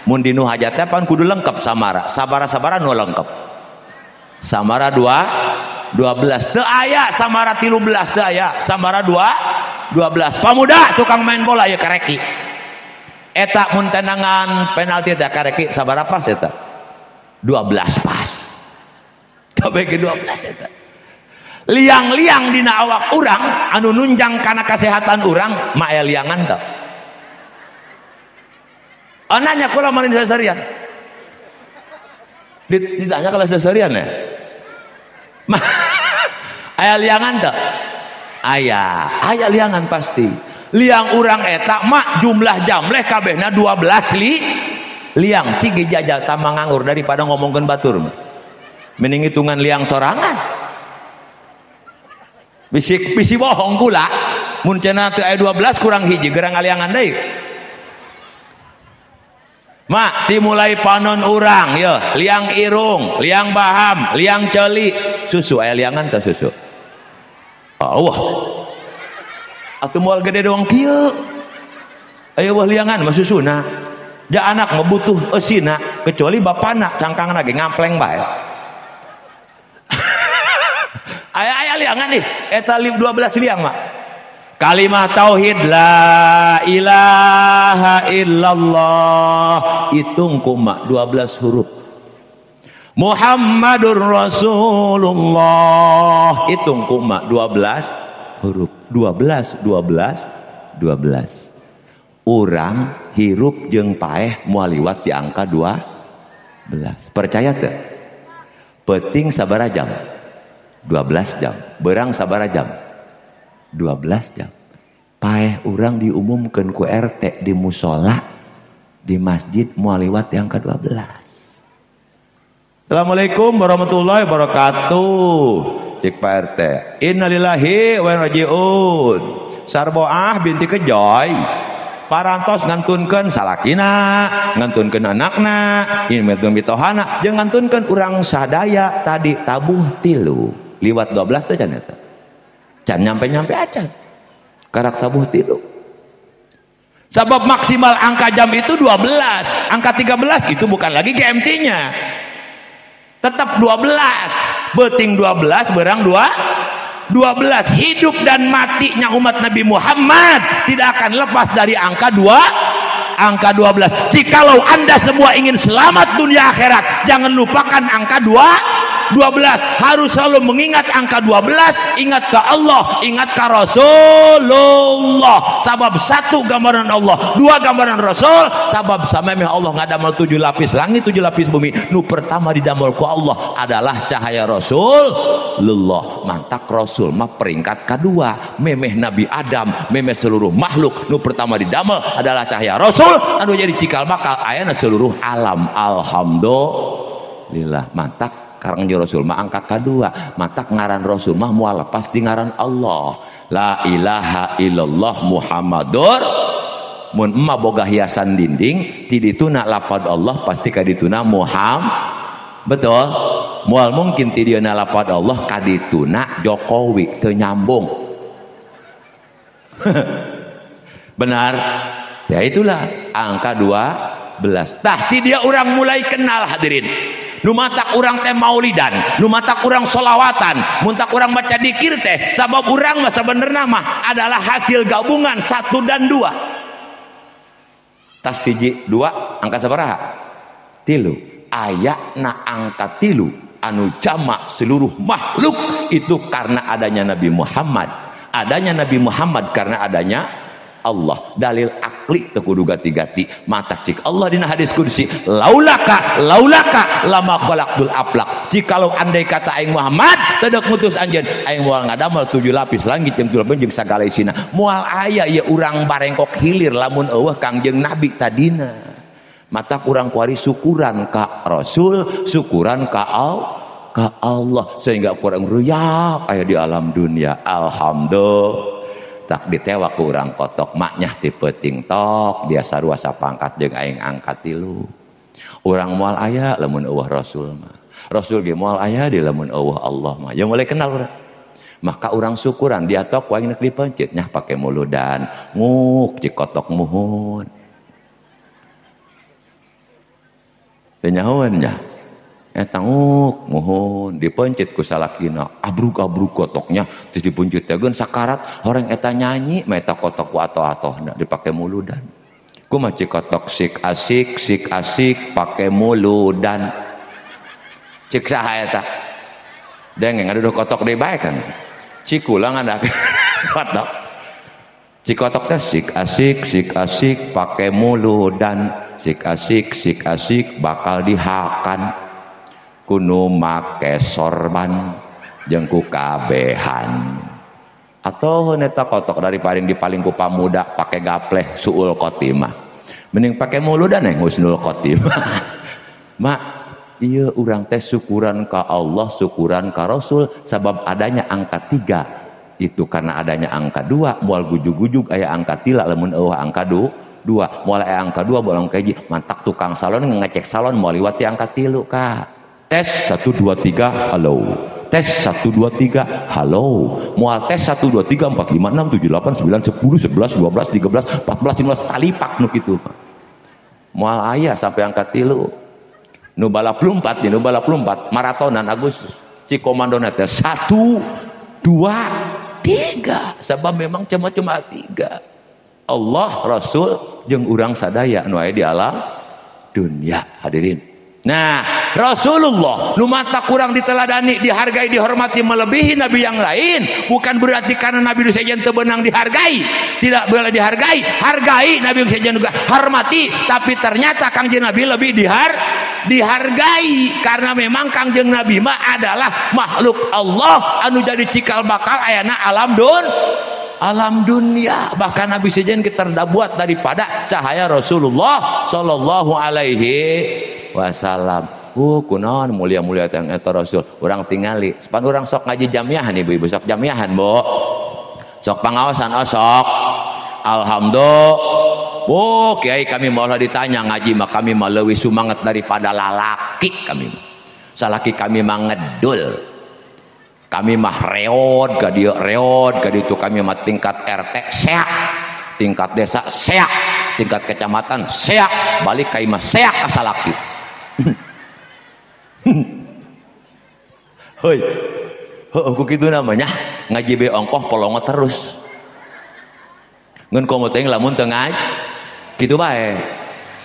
Mun dinu hajatnya pan kudu lengkap samara. Sabara-sabara nu lengkap. Samara 2 12 teu aya, samara 13 teu aya, samara 2 12. Pamuda tukang main bola ya kareki. Eta mun tendangan penalti teh kareki sabara pas eta? 12 pas. Kabeh ge 12 eta. Liang-liang dina awak urang anu nunjang kana kasehatan urang mah aya liangan teu? Nanya kula mah seserian. Ditanya kalau seserian ya. Aya liangan teu? Aya, aya liangan pasti. Liang urang eta mak jumlah jamleh kabehna 12 liang. Sigi jajal tamang nganggur daripada ngomongkeun batur. Mending hitungan liang sorangan. Bisi bisi bohong kula. Mun cenah teu aya 12 kurang hiji gerang ngaliangan deui. Mak dimulai panon urang ya, liang irung, liang baham, liang celi, susu aya liangan teh susu. Allah. Atuh moal gede doang kieu. Aya wah liangan mah susuna. Ja anak mah butuh eusina kecuali bapana cangkangna ge ngampleng bae. Aya aya liangan nih, eta 12 liang mak. Kalimah tauhid la ilaha illallah hitung kuma 12 huruf. Muhammadur Rasulullah hitung kuma 12 huruf. 12 12 12. Urang hirup jeung paeh moal liwat di angka 12. Percaya teu? Peuting sabaraha jam? 12 jam. Beurang sabaraha jam? 12 jam. Paeh urang diumumkeun ku RT di musola, di masjid moal liwat di angka 12. Assalamualaikum warahmatullahi wabarakatuh. Cik Pak RT. Innalillahi wa inna ilaihi rajiun. Sarboah binti Kejoy parantos ngantunkeun salakina, ngantunkeun anakna, ngantunkeun mitohana, jeung ngantunkeun urang sadaya tadi tabuh tilu. Liwat 12 teh can eta. Can nyampe-nyampe acan. Karak tabuh tilu. Sabab maksimal angka jam itu 12, angka 13 itu bukan lagi GMT-nya. Tetap 12, beuting 12, berang 2 12. Hidup dan matinya umat Nabi Muhammad tidak akan lepas dari angka 2, angka 12. Jikalau Anda semua ingin selamat dunia akhirat, jangan lupakan angka 2 12. Harus selalu mengingat angka 12, ingat ke Allah, ingat ke Rasulullah. Sabab satu gambaran Allah, dua gambaran Rasul. Sabab samemeh Allah ngadamel 7 lapis langit, 7 lapis bumi. Nu pertama didamel ku Allah adalah cahaya Rasulullah. Mantak Rasul mah peringkat kedua, memeh Nabi Adam, memeh seluruh makhluk. Nu pertama didamel adalah cahaya Rasul anu jadi cikal bakal ayana seluruh alam. Alhamdulillah. Mantak karang Rasul mah angka kedua, matak ngaran Rasul mah moal lepas di ngaran Allah. La ilaha illallah Muhammadur. Mun emak boga hiasan dinding ti dituna lapad Allah pasti kadituna Muhammad. Betul? Moal mungkin ti dieuna lapad Allah kadituna Jokowi, teu nyambung. Benar? Ya itulah angka 12. Tah ti dia urang mulai kenal hadirin. Nu matak urang teh maulidan, nu matak urang solawatan, muntak urang baca dikir teh, sabab urang mah sebenarnya mah adalah hasil gabungan 1 dan 2. Tas 1 2 angka sabaraha? 3. Ayana angka 3 anu jamak seluruh makhluk itu karena adanya Nabi Muhammad. Adanya Nabi Muhammad karena adanya Allah. Dalil akli teu kudu gati-gati. Matak cik Allah dina hadis qudsi, laulaka laulaka lama khalaqtul aflak. Jikalau andai kata aing Muhammad teu deuk ngutus anjeun, aing moal ngadamel 7 lapis langit jeung 7 lapis jeung sagala isina. Moal aya ieu urang barengkok hilir lamun eueuh Kangjeng Nabi tadina. Matak urang kuari syukuran ka Rasul, syukuran ka Allah, sehingga kurang ruyak aya di alam dunia. Alhamdulillah. Tak ditewak ku urang kotok maknyah ti peuting tok dia sarua sapangkat jeung aing angkat tilu. Urang moal aya lamun eueuh Rasul mah. Rasul ge moal aya di lamun eueuh Allah mah. Yang mulai kenal urang. Maka urang syukuran dia tok wae nek dipencet nyah pake muludan nguk cik kotok muhun. Teu nyahoeun nya. Eta nguk muhun dipencet ku salakina abruk-abruk kotoknya terus dipencet teh geun sakarat horeng eta nyanyi mah eta kotok ku atoh-atohna dipake muludan. Kumaha cik kotok sik asik sik asik pake muludan. Cik saha eta? Dengeng ngaduduh kotok deui bae kan. Cik kula ngadak kotok. Cik kotok teh sik asik sik asik pake muludan, sik asik sik asik bakal dihakan. Kuno make sorban jeung ku kabehan. Atau neta kotok dari paling dipaling ku pamuda pake gapleh suul khotimah. Mending pake muludan yang husnul khotimah. Mak, iya urang teh syukuran ka Allah, syukuran ka Rasul sabab adanya angka 3. Itu karena adanya angka 2, moal gujug-gujug aya angka 3 lamun eueuh angka 2, moal aya angka 2 moal angka 1. Mantak tukang salon ngecek salon moal liwat ti angka 3 ka. Tes 1 2 3 halo. Tes 1 2 3 halo. Moal tes 1 2 3 4 5 6 7 8 9 10 11 12 13 14 15 talipak nu kitu. Moal aya sampai angka 3. Nu balap lompat, nu balap lompat maratonan Agustus. Cik komandona teh 1 2 3. Sebab memang cuma-cuma 3. Allah, Rasul jeung urang sadaya nu aya di alam dunia hadirin. Nah, Rasulullah nu mata kurang diteladani, dihargai, dihormati melebihi nabi yang lain, bukan berarti karena nabi nu sejen teu beunang dihargai, tidak boleh dihargai. Hargai nabi nu sejen juga hormati, tapi ternyata Kangjeng Nabi lebih dihargai karena memang Kangjeng Nabi mah adalah makhluk Allah anu jadi cikal bakal ayana alam dunia. Bahkan nabi sejen kita terbuat daripada cahaya Rasulullah sallallahu alaihi wasallam. Kunaon mulia-mulia teh eta Rasul. Urang tingali, sepan urang sok ngaji jamiahan ibu-ibu, sok jamiahan, Bu. Sok pangaosan oh sok. Alhamdulillah. Oh, kiai kami malah ditanya ngaji mah kami mah leuwih sumanget daripada lalaki kami. Salaki kami mah ngedul. Kami mah reod ka dieu, reod ka ditu, kami mah tingkat RT seak, tingkat desa seak, tingkat kecamatan seak, balik ka imah seak ka salaki. Hoi, heuh ku kitu namanya ngaji be ongkoh polongo terus. Ngeun komo teh lamun teu ngaji kitu bae.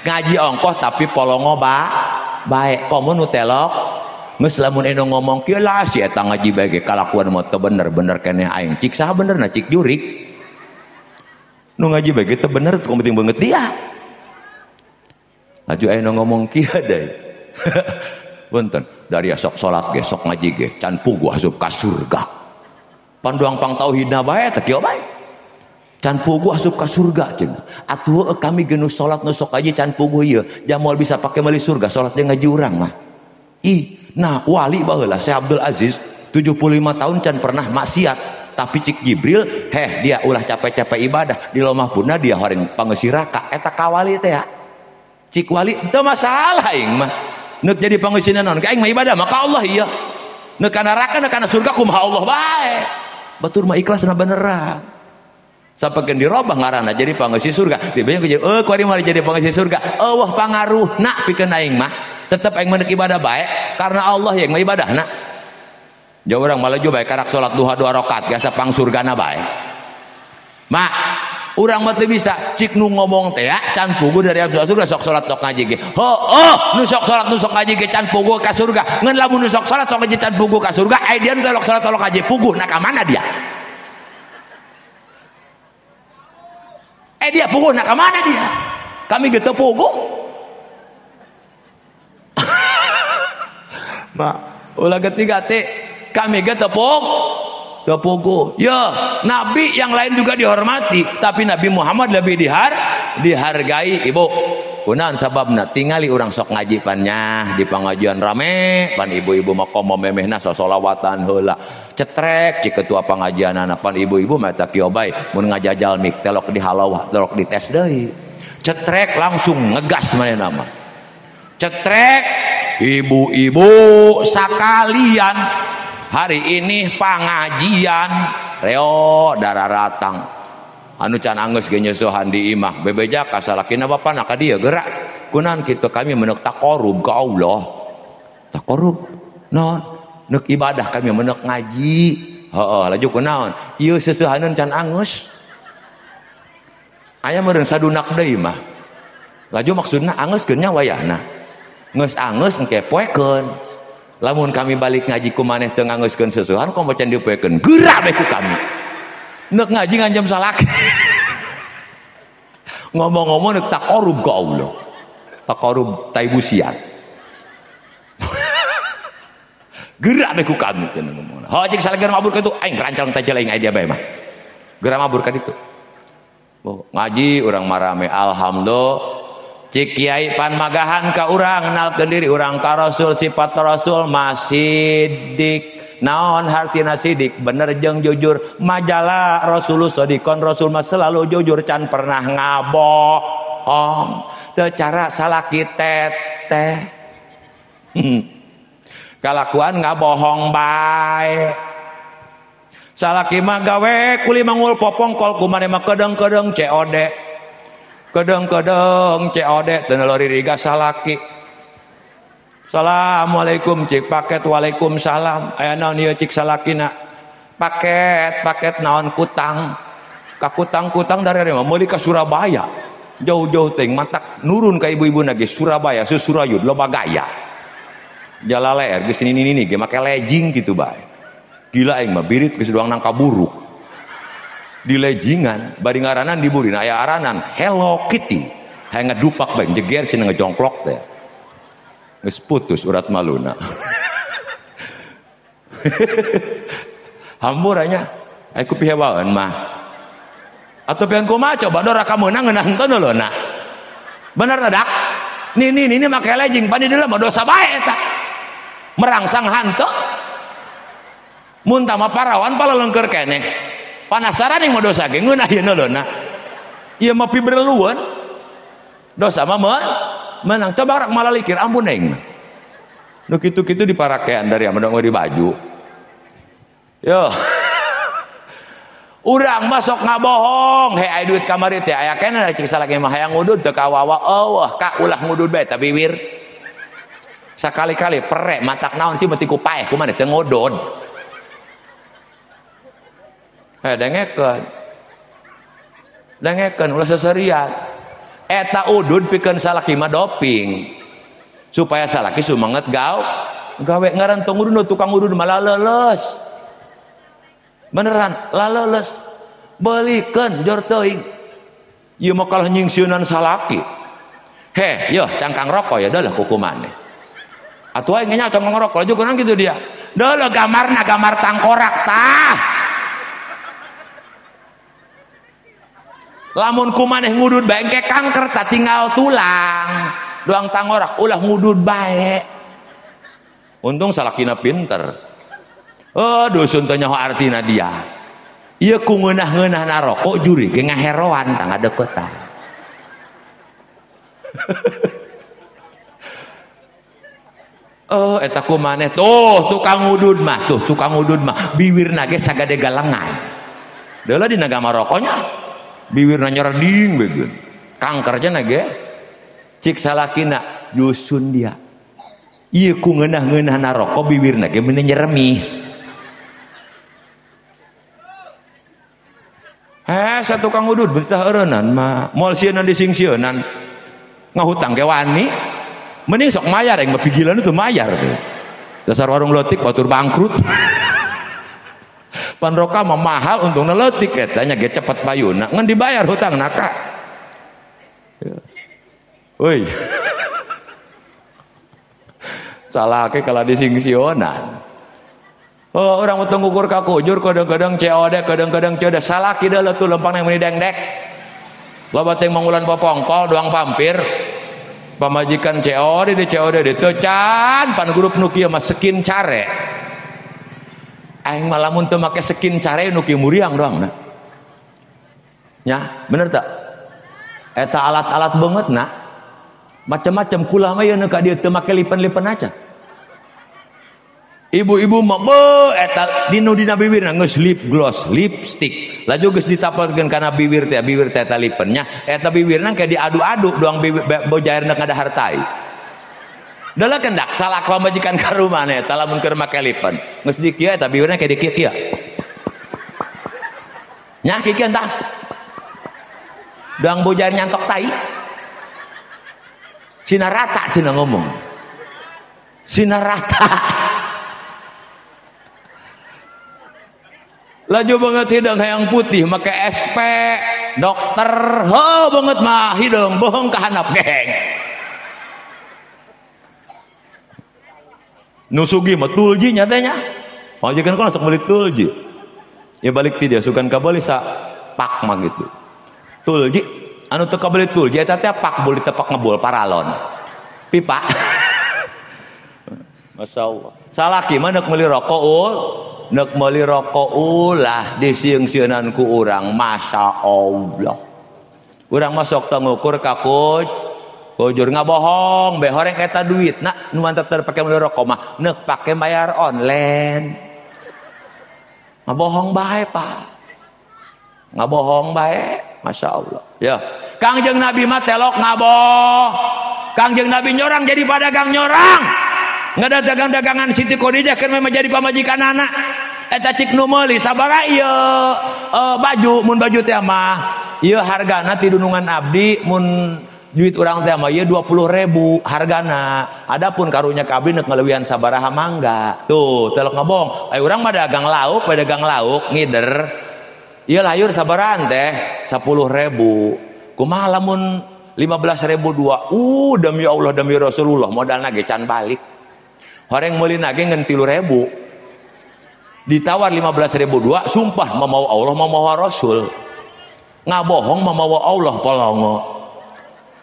Ngaji ongkoh tapi polongo bae komo nu telok geus lamun anu ngomong kieu lah si eta ngaji bae ge kalakuan mah teu bener-bener keneh aing. Cik saha benerna cik jurik. Nu ngaji bae ge teu bener komo penting banget dia. Laju aya nu ngomong kieu deui. Punten, dari sok salat ge sok ngaji ge can puguh asup ka surga. Panduang pang tauhidna bae teh kieu bae. Can puguh asup ka surga cenah. Atuh kami ge nu salat nu sok ngaji can puguh ieu, jamal bisa pake meuli surga salat jeung ngaji urang mah. Ih, nah wali baheula Syekh Abdul Aziz 75 tahun can pernah maksiat, tapi cik Jibril, heh dia ulah capek-capek ibadah di lomah puna dia horeng pangeusiraka eta ka wali teh ya. Cik wali teu masalah aing mah. Neuk jadi pangeusina naon ka aing mah ibadah maka Allah ieu. Neuk kana neraka neuk kana surga kumaha Allah bae. Batur mah ikhlasna beneran. Sampai dirobah ngaranna jadi pangeusi surga. Dibeja jadi eueuh kuari mah jadi pangeusi surga. Eueuh pangaruhna pikeun aing mah. Tetep aing mah neuk ibadah bae karena Allah yang mah ibadahna. Jauh urang malah bae karak salat duha 2 rakaat biasa pang surgana bae. Mak urang mah teu bisa cik nu ngomong teh can puguh dari surga sok salat sok ngaji ge. Heuh, nu sok salat nu sok ngaji ge can puguh ka surga. Ngan lamun nu sok salat sok ngaji can puguh ka surga, ai dia nu sok salat sok ngaji puguh na ka mana dia? Dia puguh na ka mana dia? Kami ge teu puguh. Mak, ulah ketiga teh kami ge teu puguh. Ya, nabi yang lain juga dihormati, tapi Nabi Muhammad lebih dihargai, Ibu. Kunaon sababna? Tingali urang sok ngaji pannya di pengajian rame, pan ibu-ibu mah komo memehna sasolawatan heula. Cetrek cik ketua pengajianana pan ibu-ibu mah eta kieu bae mun ngajajal mik telok di halawah, telok di tes deui. Cetrek langsung ngegas manehna mah. Cetrek ibu-ibu sakalian hari ini pengajian reo dararatang anu can anggeus ge nyeusuhan di imah bebeja ka salakina bapana ka dieu gerak kunaon kitu kami menek taqarrub ka Allah taqarrub naon neuk ibadah kami menek ngaji heuh laju kunaon ieu seusuhaneun can anggeus aya meureun sadunak deui mah laju maksudna angeuskeun nya wayahna geus angeus engke poekeun. Lamun kami balik ngaji ku maneh teu nganggeuskeun seusuhan komo can dipoekeun geura bae ku kami. Neuk ngaji nganjam salaki. Ngomong-ngomong neuk taqarrub ka Allah. Taqarrub taibusian. Geura bae ku kami cenah ngomongna. Ho cik salaki mabur ka ditu aing rancang teh aing dia bae mah. Geura mabur ka ditu. Ngaji urang marame alhamdulillah. Cik kiai pan magahan ka urang kenalkeun diri urang ka Rasul sifat Rasul masidik naon hartina sidik bener jeung jujur majalah Rasulullah sodikon Rasul mah selalu jujur can pernah ngabohong teu cara salaki teteh kalakuan ngabohong bae salaki mah gawe kuli mangul popongkol kumane mah kedeng-kedeng COD kedeng-kedeng COD teu loririga salaki. Assalamualaikum cik paket waalaikumsalam aya naon ieu cik salakina paket paket naon kutang ka kutang-kutang dari mah meuli ka Surabaya jauh-jauh teh matak nurun ka ibu-ibu na ge Surabaya susurayud loba gaya. Jalaleer geus nini-nini ge make legging kitu bae. Gila aing mah birit geus doang nangka buruk. Di legingan bari ngaranan diburina aya aranan Hello Kitty. Hayang ngadupak bae jeger sina ngejongklok teh. Geus putus urat maluna. Hamburanya ai ku pihewaeun mah. Atau pian kumaha coba dora kameunang ngeunah henteu lho na. Bener teh dak? Nini nini make legging pan di dalam dosa bae eta. Merangsang hantu. Mun tah mah parawan palalengkeur keneh. Panasaran yang mau dosa ge ngeunah ieu lho na. Ieu mah piberlueun. Dosa mah menang. Coba rak malalikir ampun aing mah. Nu kitu-kitu diparakean dari ame di baju. Yo. Urang masuk ngabohong, he aya duit kamari teh aya keneh cik salaki mah hayang ngudud teu kawawa eueuh ka ulah ngudud bae tapi wir. Sakali-kali perek matak naon sih meti ku paeh kumaha teu ngodod. He dengekeun. Dengekeun ulah seserian. Eta udud pikeun salaki mah doping. Supaya salaki sumanget gawe ngaran tong udud tukang udud malah leuleus. Beneran laleles belikeun jor teuing ieu mah kalah nyingsieunan salaki. Heh yeuh cangkang rokok ya deulah kuku maneh atuh aing nya cangkang rokok laju kurang kitu dia deulah gambarna gambar tangkorak tah lamun ku maneh ngudud bae engke kanker tah tinggal tulang doang tangkorak ulah ngudud bae. Untung salakina pinter. Oh dusun teh nyaho artina dia. Ieu ku ngeunah-ngeunah na rokok juri ge ngaheroan tah ngadeuketan. Oh eta ku maneh tuh tukang udud mah, tuh tukang udud mah biwirna ge sagade galengan. Deula dina gambar rokoknya biwirna nyereding begeun. Kanker cenah ge. Cik salakina dusun dia. Ieu ku ngeunah-ngeunah na rokok biwirna ge meuni nyeremih. Satu tukang udud betah eureunnan mah moal sieun disingsieunan ngahutang ge wani mending sok mayar aing mah pigilan itu mayar tuh dasar warung leutik batur bangkrut. Pan roka mah mahal untungna leutik eta nya ge cepet payuna ngan dibayar hutangna ka. Euy salake kalah disingsieunan. Oh, orang mau ngukur ka kujur kadang-kadang COD kadang-kadang COD salaki deuleu tuh lempang yang meuni dengdek. Loba teh mangulan popongkol doang pampir. Pamajikan COD di COD di teu can pan grup nu kieu mah skin care. Aing mah lamun teu make skin care nu kieu muriang doang na. Nya, bener tak? Eta alat-alat beungeut na. Macam-macam kula mah ieu nu ka dieu teu make lipen-lipen aja. Ibu-ibu mah beuh eta dinu dina bibirna geus lip gloss, lipstick. Laju geus ditapelkeun kana bibir teh eta lipennya. Eta bibirna kayak diadu-adu doang bibir bojairna ngadahar tai. Deuleu kendak salah pamajikan ka rumahna eta lamun keur make lipen. Geus di kieu eta bibirna kayak di kieu-kieu. Nya kieu entah. Doang bojair nyantok tai. Sina rata cenah ngomong. Sina rata. Laju banget hidung hayang putih make SP dokter ho banget mah hidung bohong kahanap geng. Nu sugi mah tulji nya teh nya. Pamajikan kok langsung beli tulji. Ya balik ti dia sugan kabeli sa pak mah gitu. Tulji anu teu kabeli tulji eta teh pak beli tepak ngebul paralon. Pipa. Masya Allah. Salaki mah neuk meuli rokok ul. Nek meuli rokok ulah disieung-sieunan ku urang, Masya Allah. Urang masuk teu ngukur ka kujur ngabohong, be horeng eta duit. Nah, nu mantap terpake meuli rokok mah neuk pake bayar online. Ngabohong bae, Pak. Ngabohong bae, Masya Allah. Ya, Kangjeng Nabi mah telok ngaboh. Kangjeng Nabi nyorang jadi padagang nyorang. Nggak ada dagang-dagangan Siti Khadijah kan memang jadi pamajikan anak. Eta cik nu meuli sabaraha ieu baju mun baju teh mah ieu hargana ti dunungan abdi mun Duit urang teh mah ieu 20.000 hargana. Adapun karunya ka abdi neuk ngaleuwihan sabaraha mangga. Tuh, telok ngabohong. Ai urang mah dagang lauk, dagang lauk ngider. Ieu layur sabarahan teh 10.000. Kumaha lamun 15.000 dua. Demi Allah demi Rasulullah modalna ge can balik. Horeng meulina ge ngan 3.000. Ditawar 15.000 dua, sumpah mamawa Allah mamawa Rasul. Ngabohong mamawa Allah polongo.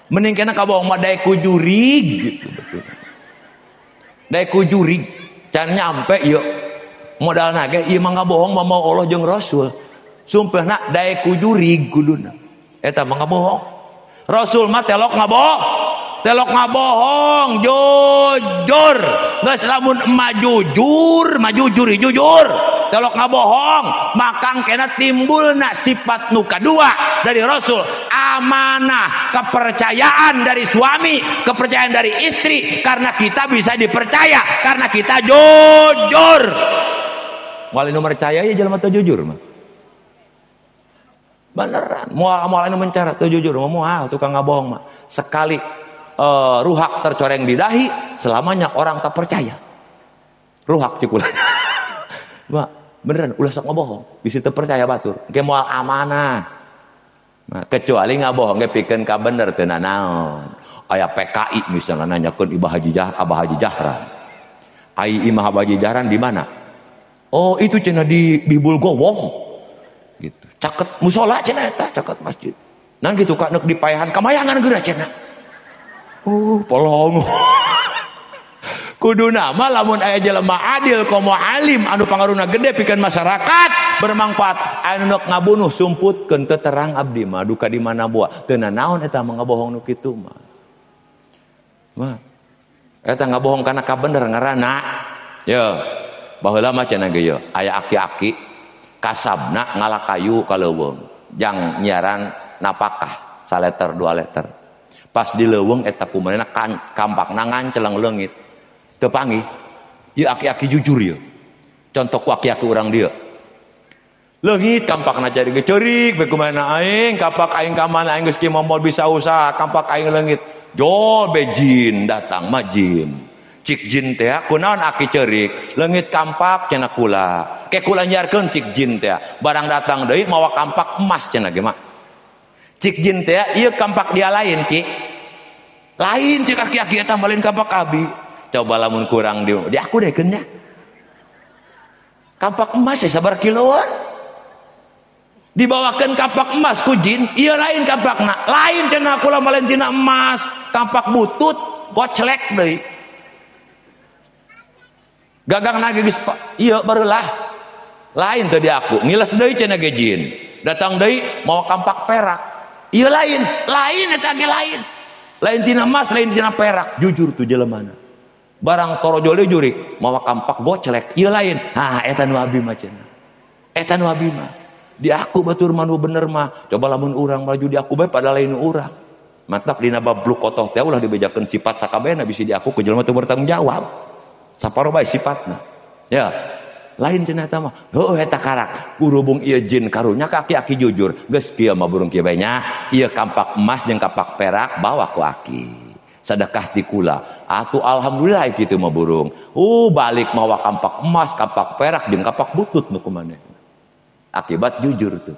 Mending kena kabohong mah daek ku jurig gitu betul. Daek ku jurig can nyampe ieu modalna ge ieu mah ngabohong mamawa Allah jeung Rasul. Sumpahna daek ku jurig kuduna. Eta mah ngabohong. Rasul mah telok ngabohong. Telok ngabohong jujur. Geus lamun emak jujur, mah jujur jujur. Telok ngabohong, maka kena timbulna sifat nu kadua dari Rasul, amanah, kepercayaan dari suami, kepercayaan dari istri, karena kita bisa dipercaya, karena kita jujur. Moal nu percaya ya jelema teu jujur mah. Beneran, moal anu mencara teu jujur, moal tukang ngabohong mah. Sekali ruhak tercoreng di dahi, selamanya orang tak percaya. Ruhak cikulan. Mak, beneran ulah sok ngabohong, bisi teu percaya batur. Ge moal amanah. Nah, kecuali ngabohong ge pikeun ka bener teu nanaon. Aya PKI misalnya nanyakeun Ibah Haji Jah, Abah Haji Jahran. Ai Imah Abah Haji Jahran di mana? Oh, itu cenah di Bibul Gowong. Gitu. Caket musola cenah eta, caket masjid. Nah gitu ka neuk dipaehan kamayangan geura cenah. Polong. Kudu nama lamun aya jelema adil komo alim anu pangaruna gede pikeun masyarakat bermanfaat anu neuk ngabunuh sumputkeun teu terang abdi mah duka di mana buah teu nanaon eta mah ngabohong nu kitu mah. Mah eta ngabohong kana kabener ngaranna. Ye baheula mah cenah ge ye aya aki-aki kasabna ngala kayu ka leuweung jang nyiaran napakah saleter dua leter. Pas di leuweung eta kumanehna kampakna nganceleng leungit. Teu panggih. Ieu aki-aki jujur ieu. Contoh ku aki-aki urang dieu. Leungit kampakna cari ge ceurik we kumaha aing, kampak aing ka mana aing geus kieu moal bisa usaha, kampak aing leungit. Jol be jin datang mah jin. Cik jin teh kunaon aki ceurik, leungit kampak cenah kula. Ke kula nyiarkeun cik jin teh. Barang datang deui mawa kampak emas cenah ge mah. Cik jin teh ieu kampak dia lain ki. Lain cik aki-aki eta mah lain kampak abi. Coba lamun kurang di aku deh nya. Kampak emas ya sabar kiloan. Dibawakeun kampak emas ku jin, ieu lain kampakna. Lain cenah kula mah lain tina emas, kampak butut goclek deui. Gagang ge geus ieu barulah. Lain teu di aku, ngiles deui cenah ge jin. Datang deui mawa kampak perak. Ieu lain, lain eta ge lain. Lain tina emas, lain tina perak, jujur tuh jelemana. Barang torojol jurik mawa kampak goclek, ieu lain. Ah eta nu abi mah cenah. Eta nu abi mah. Di aku batur mah nu bener mah. Coba lamun urang maju di aku bae pada lain nu urang. Mantap dina bab kotoh teh ulah dibejakeun sifat sakabehna bisi di aku ku jelema teu bertanggung jawab. Saparo bae sifatna. Ya. Lain cenah eta mah. Heuh eta karak. Urubung ieu jin karunya ka aki-aki jujur. Geus kieu mah burung kieu bae nya. Ieu kampak emas jeung kampak perak bawa ku aki. Sedekah ti kula. Atuh alhamdulillah kitu mah burung. Balik mawa kampak emas, kampak perak jeung kampak butut nu kumaneh. Akibat jujur tuh.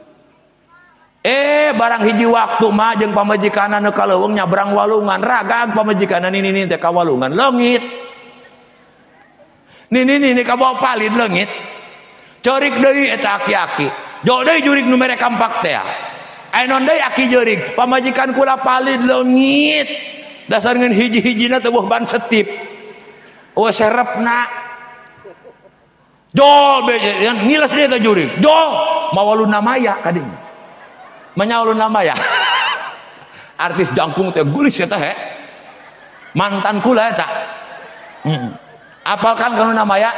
Barang hiji waktu mah jeung pamajikanna nu ka leuweung nyabrang walungan, ragang pamajikanna nini teh ka walungan leungit. Nini nini kabawa palid leungit. Ceurik deui eta aki-aki. Jol deui jurig nu mere kampak teh. Aya non deui aki jeurig, pamajikan kula palid leungit. Dasar ngeun hiji-hijina teh ban setip. Eueuh serepna. Jol be ngiles deui teh jurig. Jol mawa Luna Maya ka dinya. Manya Luna Maya. Artis jangkung teh geulis eta he. Mantan kula eta. Apalkan ka Luna Maya?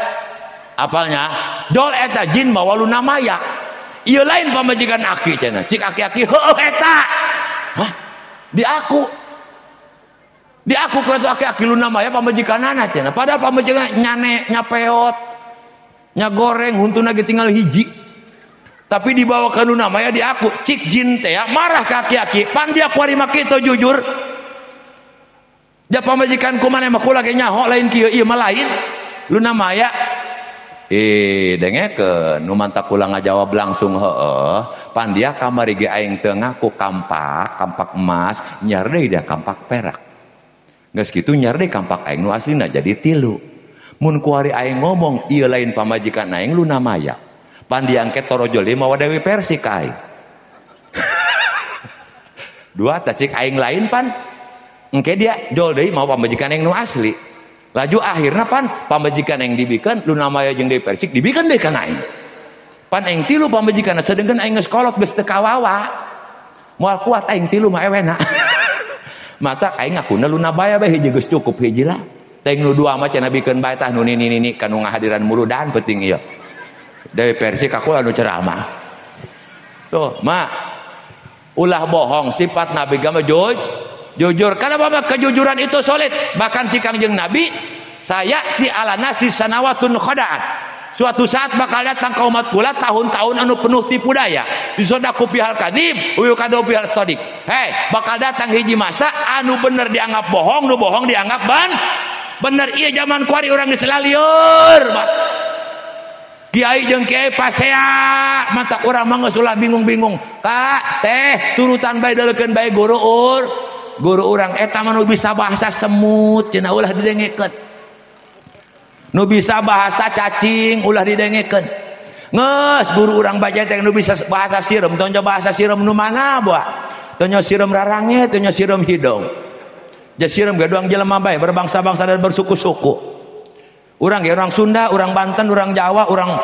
Apalnya? Jol eta jin mawa Luna Maya. Ieu lain pamajikan aki cenah. Cik aki-aki heueuh eta. Hah? Di aku. Di aku ku aki-aki Luna Maya pamajikanana cenah. Padahal pamajikan nyane nyapeot. Nya goreng huntuna ge tinggal hiji. Tapi dibawa ke Luna Maya di aku. Cik jin teh marah ka aki-aki. Pan dia kuari mah kitu jujur. Ja pamajikan ku maneh mah kula ge nyaho lain kieu ieu mah lain. Luna Maya dengekeun nu mantak kula ngajawab langsung heueuh. Pan dia kamari ge aing teu ngaku kampak, kampak emas, nyar deui dia kampak perak. Geus kitu nyar deui kampak aing nu aslina jadi tilu. Mun kuari aing ngomong ieu lain pamajikan aing Luna Maya. Pan dia engke torojol deui mawa Dewi Persik ka aing. Dua tah cik aing lain pan engke dia jol deui mawa pamajikan aing nu asli. Laju akhirna pan pamajikan aing dibikeun Luna Maya jeung Dewi Persik dibikeun deui kana aing. Pan aing tilu pamajikan sedengkeun aing geus kolot geus teu kawawa. Moal kuat aing tilu mah ewena. Mata aing ngakuna Luna Maya bae hiji geus cukup hiji lah. Teh nu dua mah cenah bikeun bae tah nu nini-nini kanu ngahadiran muludan penting ieu. Dewi Persik aku anu ceramah. Tuh, mak ulah bohong sifat Nabi gama jujur. Kenapa mah kejujuran itu sulit? Bahkan ti Kangjeng Nabi saya di ala nasi sanawatun khada'at. Suatu saat bakal datang ka umat kula tahun-tahun anu penuh tipu daya. Disodaku pihal kadzib, wa yukadu pihal shadiq. Hei, bakal datang hiji masa anu bener dianggap bohong, nu bohong dianggap bener. Ieu zaman kuari urang geus lalieur. Kiai jeung kiai pasea, mata urang mah geus ulah bingung-bingung. Kak, teh turutan bae deulekeun bae guru guru urang eta mah nu bisa bahasa semut cenah ulah didengekeun. Nu bisa bahasa cacing ulah didengekeun. Geus guru urang baca teh nu bisa bahasa sireum, tonjo bahasa sireum nu mana buah? Tonjo sireum rarange, tonjo sireum hidung. Ja sireum ge doang jelema bae berbangsa-bangsa dan bersuku-suku. Urang ge urang Sunda, urang Banten, urang Jawa, urang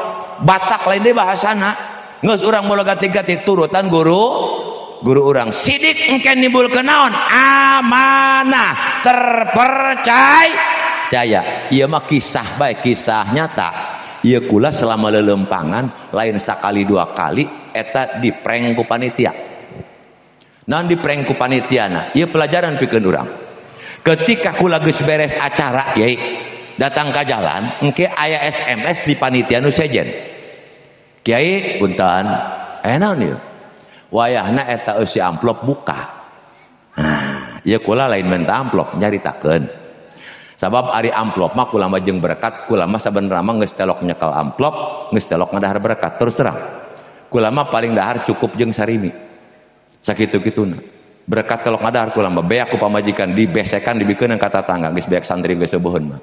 Batak lain deui bahasana. Geus urang moal gati-gati turutan guru urang. Sidik engke nimbulkeun naon? Amanah, terpercaya. Ieu mah kisah bae, kisah nyata. Ieu kula selama lelempangan lain sakali dua kali eta diprank ku panitia. Naon diprank ku panitiana? Ieu pelajaran pikeun urang. Ketika kula geus beres acara, kiai datang ke jalan, engke aya SMS di panitia nu sejen. Kiai punten, naon ieu? Wayahna eta eusi amplop buka. Nah, ieu kula lain minta amplop, nyaritakeun. Sabab ari amplop mah kula mah jeung berkat, kula mah sabenerna mah geus telok nyekel amplop, geus telok ngadahar berkat. Terus terang, kula mah paling dahar cukup jeung sarimi. Sakitu-kituna. Berkat telok ngadahar kula mah beak ku pamajikan dibesekan dibikeun ka tatangga geus beak santri geus seubeun mah.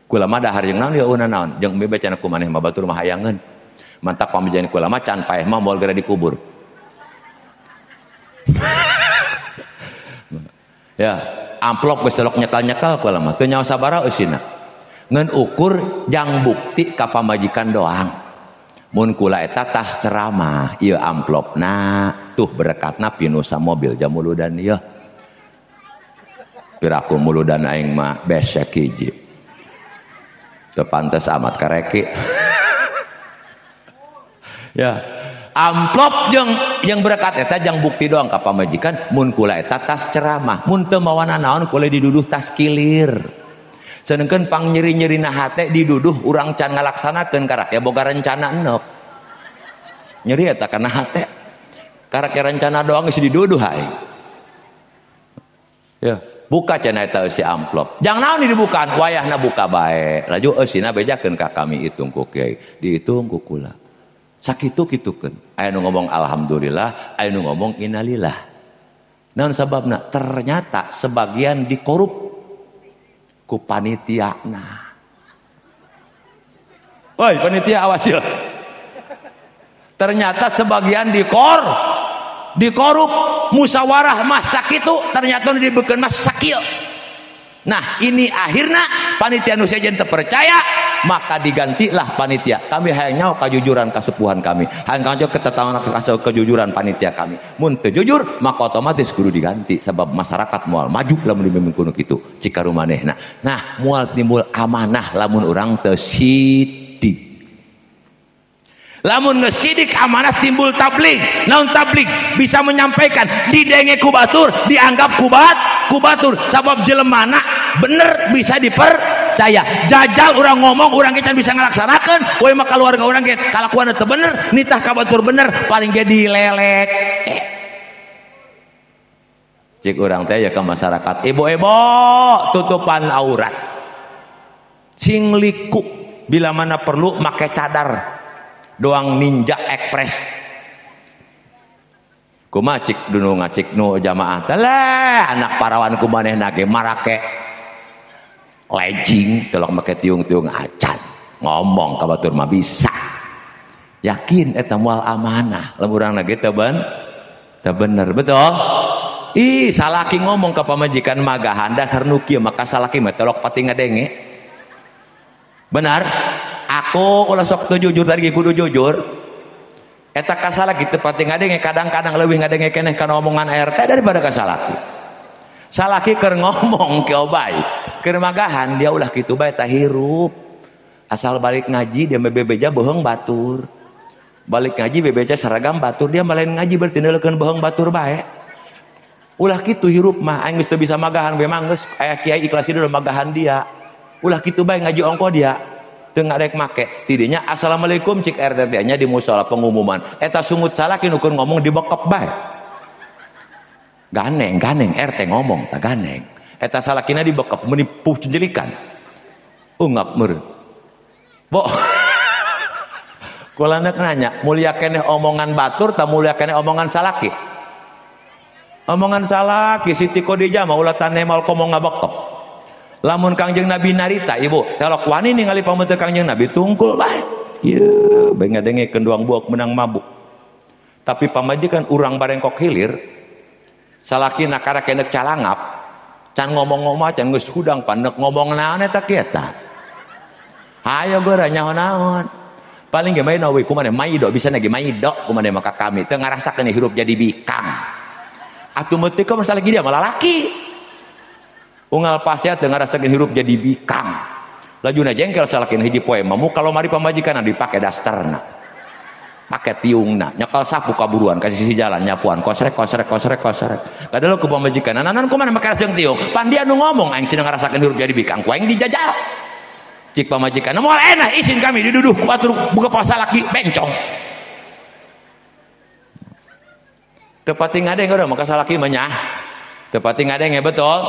Kula mah dahar jeung naon ya eueuh naon, jeung mie cenah ku maneh mah batur mah hayangeun. Mantak pamajikan kula mah can paeh mah moal geura dikubur. Ya, amplop geus telok nyekel-nyekel kula mah teu nyaho sabaraha eusina. Ngan ukur jang bukti ka pamajikan doang. Mun kula eta tas ceramah, ieu amplopna tuh berkatna pinusa mobil jamuludan ieu. Piraku muludan aing mah besek hiji. Teu pantes amat kareki. Ya, amplop jeung yang berkat eta jang bukti doang ka pamajikan mun kula eta tas ceramah, mun teu mawana naon kula diduduh tas kilir. Sedengkeun pang nyeri-nyerina hate diduduh urang can ngalaksanakeun karak ya boga rencana endok. Nyeri eta kana hate. Karak rencana doang geus diduduh aing. Ya, buka cenah eta eusi amplop. Jang naon dibukaan? Wayahna buka bae. Laju eusina bejakeun ka kami hitung ku kiai, dihitung ku kula. Sakitu kitukeun. Aya nu ngomong alhamdulillah, aya nu ngomong innalillah. Naon sababna? Ternyata sebagian dikorup ku panitiana. Woi, panitia awas ya. Ternyata sebagian dikorup musyawarah mah sakitu, ternyata nu dibeukeun mah sakieu. Nah, ini akhirna panitia nu sejen teu percaya, maka digantilah panitia. Kami hayang nyaho kajujuran kasepuhan kami. Hayang nyaho ketetapan kejujuran panitia kami. Mun teu jujur, maka otomatis kudu diganti sebab masyarakat moal maju lamun dipimpin kudu kitu. Cikarumanehna. Nah, moal timbul amanah lamun urang teu sidik. Lamun geus sidik amanah timbul tabligh. Naon tabligh? Bisa menyampaikan didenge ku batur, dianggap ku batur sabab jelemana bener bisa dipercaya. Jajal urang ngomong urang ge can bisa ngalaksanakeun, we mah keluarga urang ge kalakuan teu bener, nitah ka batur bener, paling ge dilelek. Cik urang teh ya ke masyarakat, ibu-ibu tutupan aurat. Sing liku bila mana perlu make cadar. Doang ninja ekspres. Kumaha cik dunu ngacik nu jamaah teh anak parawan kumanehna ge marake legging tolong make tiung-tiung acan. Ngomong ka batur mah bisa. Yakin eta moal amanah. Lamun urang ge teu bener, betul? Ih, salaki ngomong ke pamajikan magahan dasar nu kieu maka salaki mah tolok pati ngadenge. Benar? Aku ulah sok teu jujur tadi kudu jujur. Eta ka salaki teu pati ngadenge, kadang-kadang leuwih ngadenge keneh kana omongan RT daripada ka salaki. Salaki keur ngomong kieu bae, keur magahan dia ulah kitu bae tah hirup. Asal balik ngaji dia bebeja bohong batur. Balik ngaji bebeja seragam batur, dia malain ngaji berarti neulekeun bohong batur bae. Ulah kitu hirup mah aing geus teu bisa magahan memang geus aya kiai ikhlas hidup magahan dia. Ulah kitu bae ngaji ongko dia teu ngarek make. Tidinya assalamualaikum cik RT teh nya di musala pengumuman. Eta sungut salaki nu keur ngomong dibekep bae. Ganeng ganeng RT ngomong tah ganeng. Eta salakina dibekep meuni puh jelikan. Ungap meureun. Bo. Kula nanya, mulia keneh omongan batur ta mulia keneh omongan salaki? Omongan salaki Siti Khadijah mah ulah tane mal komo ngabekep. Lamun Kangjeng Nabi narita ibu, telok wani ningali pameuteuh Kangjeng Nabi tungkul bae. Ieu bae ngadengekeun doang buak menang mabuk. Tapi pamajikan urang barengkok hilir, salaki nakara kenek calangap, can ngomong-ngomong can geus hudang panek ngomong naon eta kieu tah. Hayo geura nyaho naon. Paling ge main we kumaha maido bisa ge maido kumaha maka kami teu ngarasakeun hirup jadi bikang. Atuh meuteuk ka masalah dia malah laki. Unggal pasea teu ngarasakeun hirup jadi bikang. Lajuna jengkel salakin hiji poe mah mu kalau mari pamajikan dipake dasterna. Pake tiungna, nyekel sapu kaburuan ka sisi jalan nyapuan kosrek kosrek kosrek kosrek. Kadalo ku pamajikan, "Nanan kumaha make jeung tiung?" Pan dia nu ngomong aing sina ngarasakeun hirup jadi bikang, ku aing dijajal. Cik pamajikan, "Moal enak isin kami diduduh ku batur buka puasa laki bencong." Tepati ngadeng udah maka salaki menyah. Tepati ngadeng ya betul.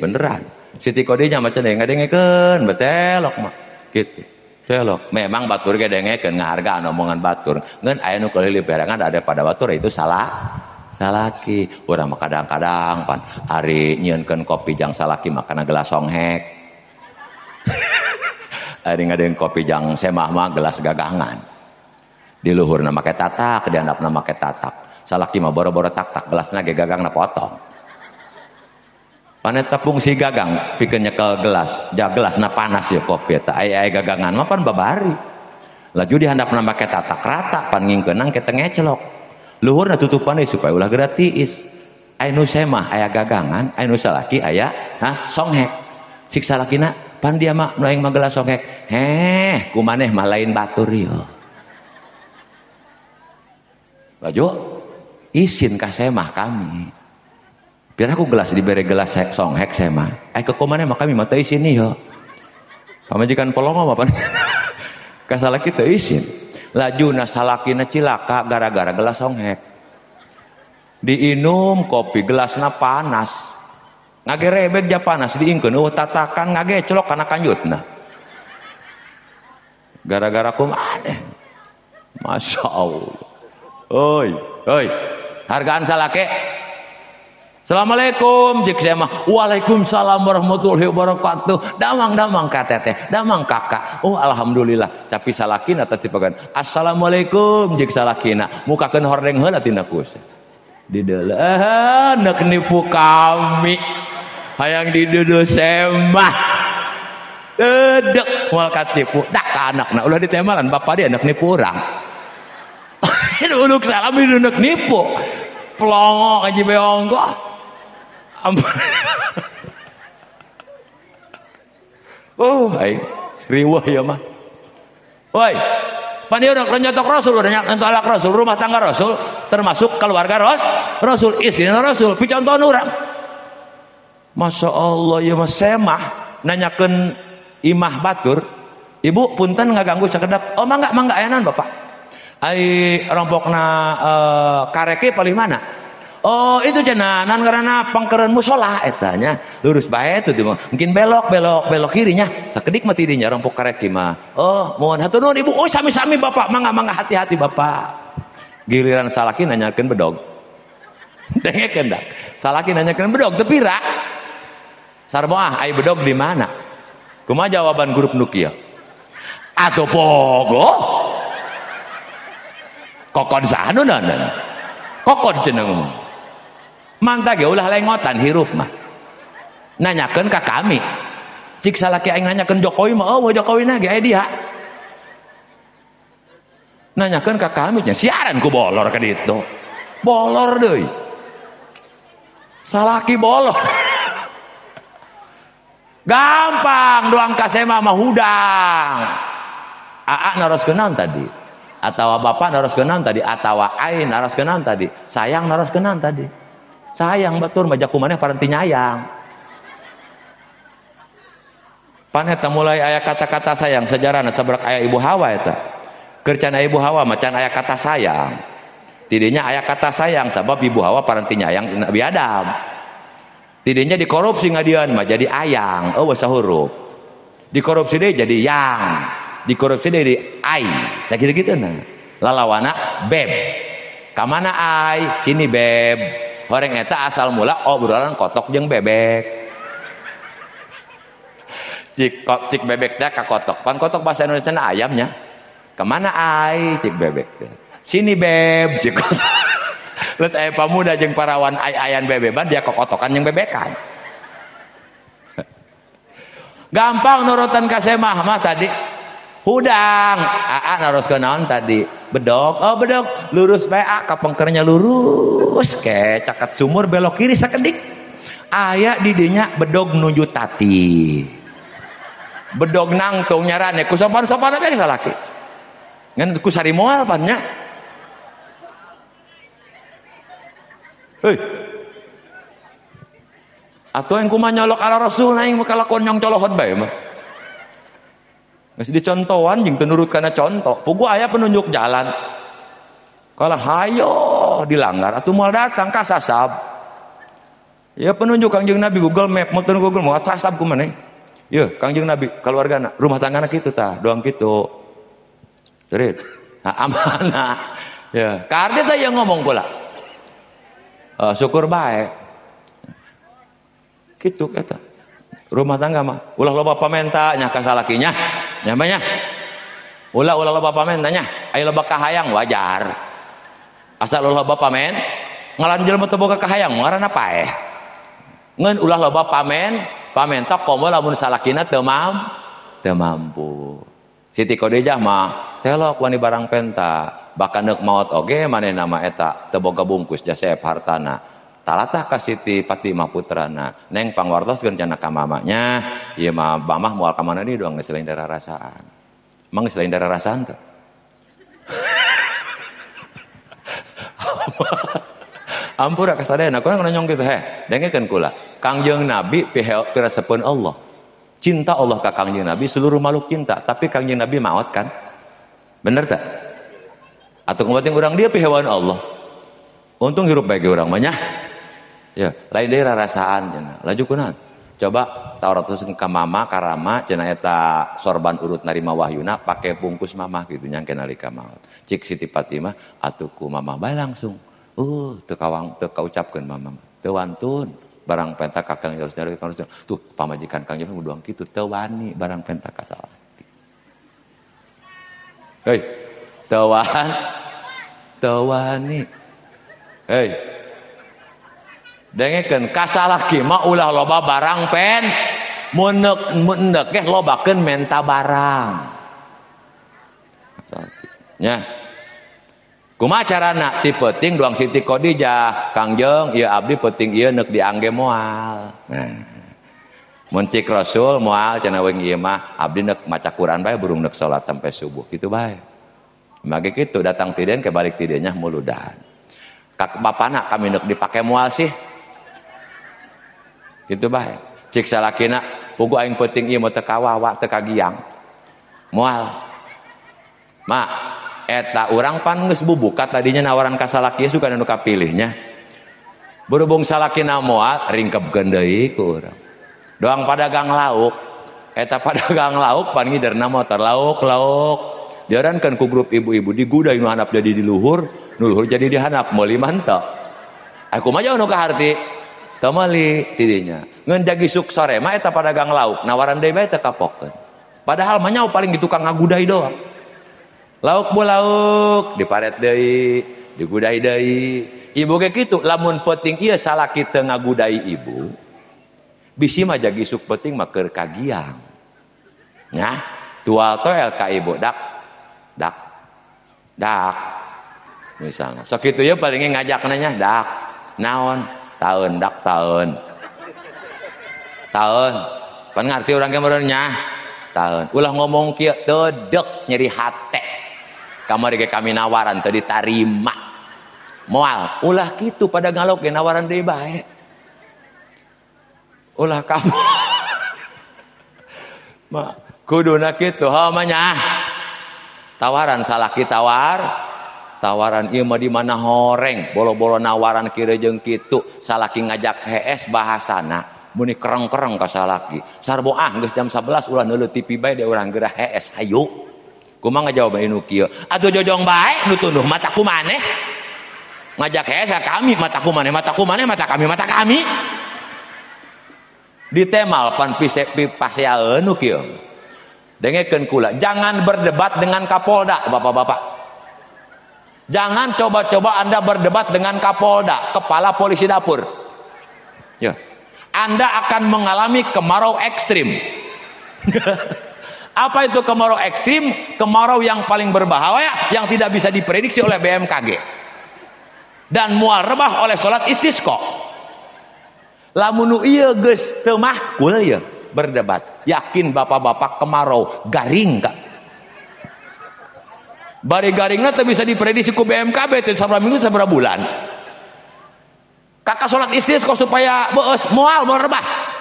Beneran. Siti Khadijah macam ngadengekeun betelok mah. Gitu. Telok. Memang batur ge dengekeun ngahargaan omongan batur. Ngeun aya nu keuleuh berangan ada pada batur itu salah. Salaki. Urang mah kadang-kadang pan ari nyieunkeun kopi jang salaki makana gelas songhek. Ari ngadeng kopi jang semah mah gelas gagangan. Di luhurna make tatak, di handapna make tatak. Salaki mah boro-boro tak-tak gelasna ge gagangna potong. Paneta fungsi gagang pikeun nyekel gelas, ja gelasna panas ya kopi eta. Aya gagangan mah pan babari. Laju di handapna make tatak rata pan ngingkeunang ke teu ngecelok. Luhurna tutupan supaya ulah geura tiis. Aya nu semah aya gagangan, aya nu salaki aya songhek. Cik salakina pan dia mah nu aing mah gelas songhek. Heh, kumaneh mah lain batur ieu. Laju isin ka semah kami. Biar aku gelas diberi gelas songhek semah. Ke kumaneh mah kami mah teu isin ieu. Pamajikan polongo mah pan. Ka salaki teu isin. Lajuna salakina cilaka gara-gara gelas songhek. Diinum kopi gelasna panas. Ngagerebek ja panas diingkeun eueuh tatakan ngagecelok kana kanjutna. Gara-gara kumaneh. Masya Allah. Oi, oi, hargaan salake. Assalamualaikum, jik saya mah. Waalaikumsalam warahmatullahi wabarakatuh. Damang-damang ka teteh, damang kakak. Oh, alhamdulillah. Tapi salakina atas dipegang. Assalamualaikum, jik salakina. Mukakeun hordeng heula tina kus. Dideuleuh nek nipu kami. Hayang diduduh semah. Dedek moal katipu. Dak ka anakna ulah ditemalan bapak dia nek nipu urang. Uluk salam nek nipu. Pelongok aja beong kok. Oh, ai riweuh ya mah. Woi, pan ieu udah nyotok Rasul, udah nyotok alak Rasul, rumah tangga Rasul, termasuk keluarga Rasul, istri Rasul, picontohan urang. Masya Allah ya mah semah nanyakeun imah batur, ibu punten ngaganggu sakedap. Oh mangga mangga ayanan bapak. Ai rompokna kareke palih mana? Oh itu cenah nan ngaranna pangkeureun musala eta nya. Lurus bae tuh mungkin belok belok belok kirinya. Sakedik mah tidinya rompok kareki mah. Oh mohon hatur nuhun ibu. Oh sami-sami bapak, mangga mangga hati-hati bapak. Giliran salaki nanyakeun bedog. Dengekeun dak. Salaki nanyakeun bedog teu pira. Sarmo ah ai bedog di mana? Kumaha jawaban grup nu kieu? Atuh pogo. Kokon saha nu naon? Kokon cenah ngomong. Mantap ge ulah lengotan hirup mah. Nanyakeun ka kami. Cik salaki aing nanyakeun Jokowi mah eueuh Jokowi na ge aya dia. Nanyakeun ka kami nya siaran ku bolor ka ditu. Bolor deui. Salaki bolor. Gampang doang kasema mah hudang. Aa naroskeun naon tadi? Atawa bapak naroskeun naon tadi? Atawa aing naroskeun naon tadi? Sayang naroskeun naon tadi? Sayang batur mah jaku maneh paranti nyayang. Pan eta mulai aya kata-kata sayang sejarahna sabrak aya Ibu Hawa eta. Keur can aya Ibu Hawa mah can aya kata sayang. Tidinya aya kata sayang sabab Ibu Hawa paranti nyayang Nabi Adam. Tidinya dikorupsi ngadian mah jadi ayang, eueuh sahurup. Dikorupsi deui jadi yang, dikorupsi deui jadi ai. Sakitu-kitu nah. Lalawana beb. Ka mana ai? Sini beb. Horeng eta asal mula obrolan kotok jeung bebek. Cik cik bebek teh ka kotok. Pan kotok bahasa Indonesia na ayamnya. Kemana ai? Cik bebek teh. Sini beb, cik kotok. Terus aya pamuda jeung parawan ai-ayan bebeban dia kokotokan jeung bebekan. Gampang nurutan ka semah mah tadi. Hudang, aa naroskeun naon tadi? Bedog, oh bedog, lurus bae a ka pengkernya lurus ke caket sumur belok kiri sakedik. Aya di dinya bedog nuju tati. Bedog nangtung nyarane ku sopan-sopan bae salaki. Ngan ku sarimoal pan nya. Hei. Atuh yang kumaha nyolok ala Rasul aing mah kalakuan nyong colohot bae mah. Geus dicontohan jeung teu nurut kana contoh. Puguh aya penunjuk jalan. Kalau hayo dilanggar atuh moal datang kasasab. Ya penunjuk Kangjeng Nabi Google Map, moal teu Google moal sasab ku maneh. Yeuh Kangjeng Nabi keluargana, rumah tanggana kitu tah, doang kitu. Cerit. Nah, amanah. Ya, ka arti teh yang ngomong pula. Syukur bae. Kitu eta. Rumah tangga mah ulah loba pamenta nya ka salakinya. Nya mah nya. Ulah ulah loba pamenta nya, aya loba kahayang wajar. Asal ulah loba pamen, ngalan jelema teu boga kahayang ngaranna paeh. Ngan ulah loba pamen, pamenta komo lamun salakina teu mampu. Siti Khadijah mah telok wani barang penta, bahkan neuk maot oge manehna mah eta teu boga bungkus jasep hartana. Talatah ka Siti Fatimah putrana, neng pangwartoskeun cenah ka mamanya, ieu mah mamah moal ka mana deui doang geus lain darah rasaan. Emang geus lain darah rasaan teh? Ampura kasadayana kurang nonyong kitu heh, dengekeun kula. Kangjeng Nabi piresepeun Allah. Cinta Allah ka Kangjeng Nabi seluruh makhluk cinta, tapi Kangjeng Nabi maot kan? Bener tak? Atau kemating urang dia pihewan Allah. Untung hirup bae urang mah nya. Ya, lain deui rarasaan cenah. Laju kunaon? Coba tawaroskeun ka mama, ka rama cenah eta sorban urut narima wahyuna pake bungkus mamah gitu nyangke nalika maot. Cik Siti Fatimah atuh ku mamah bae langsung. Teu kawang teu kaucapkeun mamah. Teu wantun barang penta ka Kang Rasul nyari Kang Rasul. Tuh pamajikan Kang Rasul doang kitu teu wani barang penta ka salaki. Hei, teu wani. Hei. Dengekeun kasalaki mah ulah loba barang pen mun neuk ge lobakeun menta barang. Nya. Kumaha carana? Ti peuting doang Siti Khadijah, Kangjeng ieu abdi peuting ieu neuk diangge moal. Nah. Mun cik Rasul moal cenah weung ieu mah abdi neuk maca Quran bae burung neuk salat sampai subuh kitu bae. Mage kitu datang tiden ke balik tidenya muludan. Kak bapana kami neuk dipake moal sih. Kitu bae. Cik salakina puguh aing peuting ieu mah teu kawawa teu kagiang. Moal. Ma eta urang pan geus bubuka tadinya nawaran ka salaki suka nu kapilihnya. Berhubung salakina moal ringkepkeun deui ku urang. Doang padagang lauk, eta padagang lauk pan ngiderna motor lauk-lauk. Diarankeun ku grup ibu-ibu digudai nu handap jadi di luhur, nu luhur jadi di handap meuli mantap. Aku mah jauh nu kaharti. Teu meuli tidinya. Ngan jagi suk sore mah eta padagang lauk, nawaran deui bae teu kapokeun. Padahal mah nyaho paling di tukang ngagudai doang. Lauk bu lauk diparet deui, digudai deui. Ibu ge kitu, lamun penting ieu salaki teu ngagudai ibu. Bisi mah jagi suk penting mah keur kagiang. Nah, tual toel ka ibu dak dak dak misalnya. Sok kitu ye paling ngajak nanya dak naon taun dak taun. Taun. Pan ngarti urang ge meureun nya. Taun. Ulah ngomong kieu teu nyeri hate. Kamari ge kami nawaran teu ditarima. Moal ulah kitu pada ngalok ge nawaran deui bae. Ulah kamu. Ma kuduna kitu heuh mah nya. Tawaran salaki tawar, tawaran ieu mah di mana horeng, bolo-bolo nawaran kieu jeung kitu, salaki ngajak hees bahasana, muni kereng-kereng ka salaki. Sarbo ah geus jam 11 ulah neuleuh TV bae de urang geura hees hayu. Kumaha ngajawab anu kieu? Atuh jojong bae nu tunduh mata ku maneh. Ngajak hees ka kami mata ku maneh, mata ku maneh, mata kami, mata kami. Ditemal pan paseaeun nu kieu. Dengekeun kula, jangan berdebat dengan Kapolda, bapak-bapak. Jangan coba-coba Anda berdebat dengan Kapolda, kepala polisi dapur. Ya. Anda akan mengalami kemarau ekstrim. Apa itu kemarau ekstrim? Kemarau yang paling berbahaya yang tidak bisa diprediksi oleh BMKG. Dan mual rebah oleh sholat istisqa. Lamun nu ieu geus teu mahkul ieu berdebat. Yakin bapak-bapak kemarau garing kak. Bari garingna teu bisa diprediksi ku BMKB teh sabaraha minggu sabaraha bulan. Kakak sholat istisqa supaya beus moal moal rebah.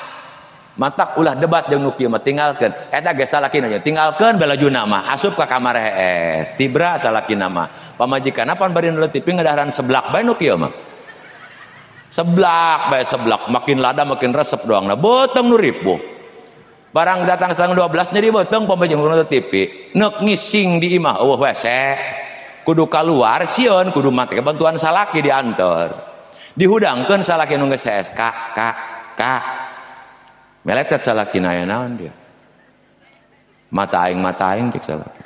Matak ulah debat jeung nu kieu mah tinggalkeun. Eta ge salakina nya tinggalkeun belajuna mah asup ka kamar hees. Tibra salakina mah. Pamajikanna pan bari neuleuh TV ngadaharan seblak bae nu kieu mah. Seblak bae seblak makin lada makin resep doang nah beuteung nu ripuh. Barang datang 11:30 nyeri beuteung pamajikan nonton TV. Neuk ngising di imah eueuh WC. Kudu kaluar sieun kudu make bantuan salaki diantar. Dihudangkeun salaki nu geus hees ka ka ka. Meletet salaki aya naon dia. Mata aing cek salaki.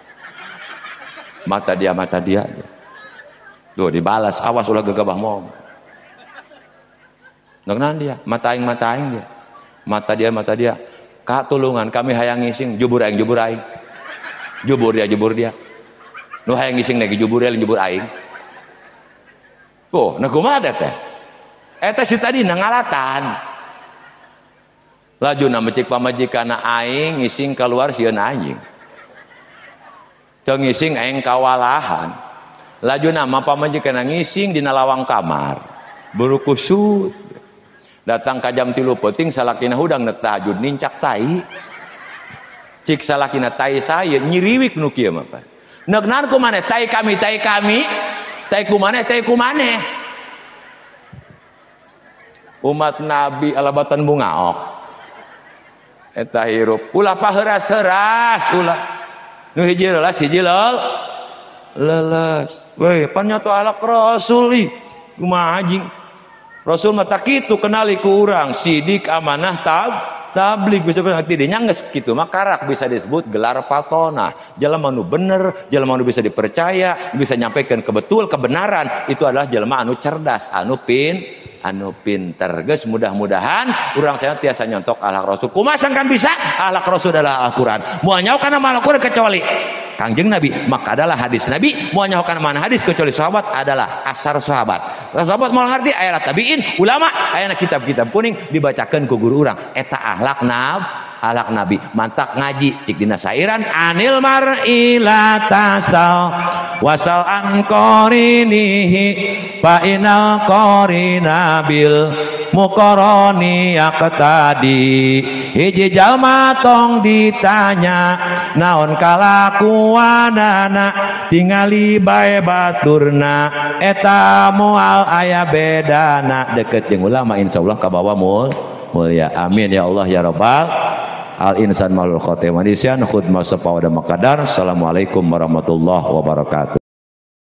Mata dia mata dia. Tuh dibalas awas ulah gegabah mom. Nek naon dia? Mata aing dia. Mata dia mata dia. Kak tulungan kami hayang ngising jubur aing jubur aing. Jubur dia jubur dia. Nu hayang ngising lagi jubur dia jubur aing. Tuh, nah kumaha teh? Eta si tadi ngalatan. Lajuna mecik pamajikanna aing ngising keluar sieun anjing. Teu ngising aing kawalahan. Lajuna mah pamajikanna ngising dina lawang kamar. Burukusut. Datang ka jam 3 peuting salakina hudang nek tahajud nincak tai. Cik salakina tai saya nyiriwik nu kieu mah. Nek naon ku maneh tai kami tai kami. Tai ku maneh tai ku maneh. Umat Nabi alabatan bungaok. Eta hirup ulah paheuras-heuras ulah nu hiji lelas hiji leles weh pan nyato alak rasul ih kumaha anjing rasul mah tak kitu kenali ku urang sidik amanah tabligh bisa tidinya geus kitu mah karak bisa disebut gelar patona jelema nu bener jelema nu bisa dipercaya bisa nyampaikan kebetul kebenaran itu adalah jelema anu cerdas anu anu pinter geus mudah-mudahan urang saya tiasa nyontok akhlak rasul kumaha sangkan bisa akhlak rasul adalah Al-Qur'an moal nyaho kana Al-Qur'an kecuali Kangjeng Nabi maka adalah hadis Nabi moal nyaho kana mana hadis kecuali sahabat adalah asar sahabat sahabat moal ngarti ayat tabiin ulama ayana kitab-kitab kuning dibacakeun ku guru urang eta akhlak akhlak Nabi mantak ngaji cik dina sairan anil mar'i la tasal wasal an qarinihi fa inal qarina bil muqarani yaqtadi hiji jalma tong ditanya naon kalakuanana Tingali bae baturna eta moal aya bedana. Deket jeung ulama insyaallah kabawa mulia. Amin ya Allah ya rabbal al insan mahlul khotimah nisyan khudma sapawa makadar. Assalamualaikum warahmatullahi wabarakatuh.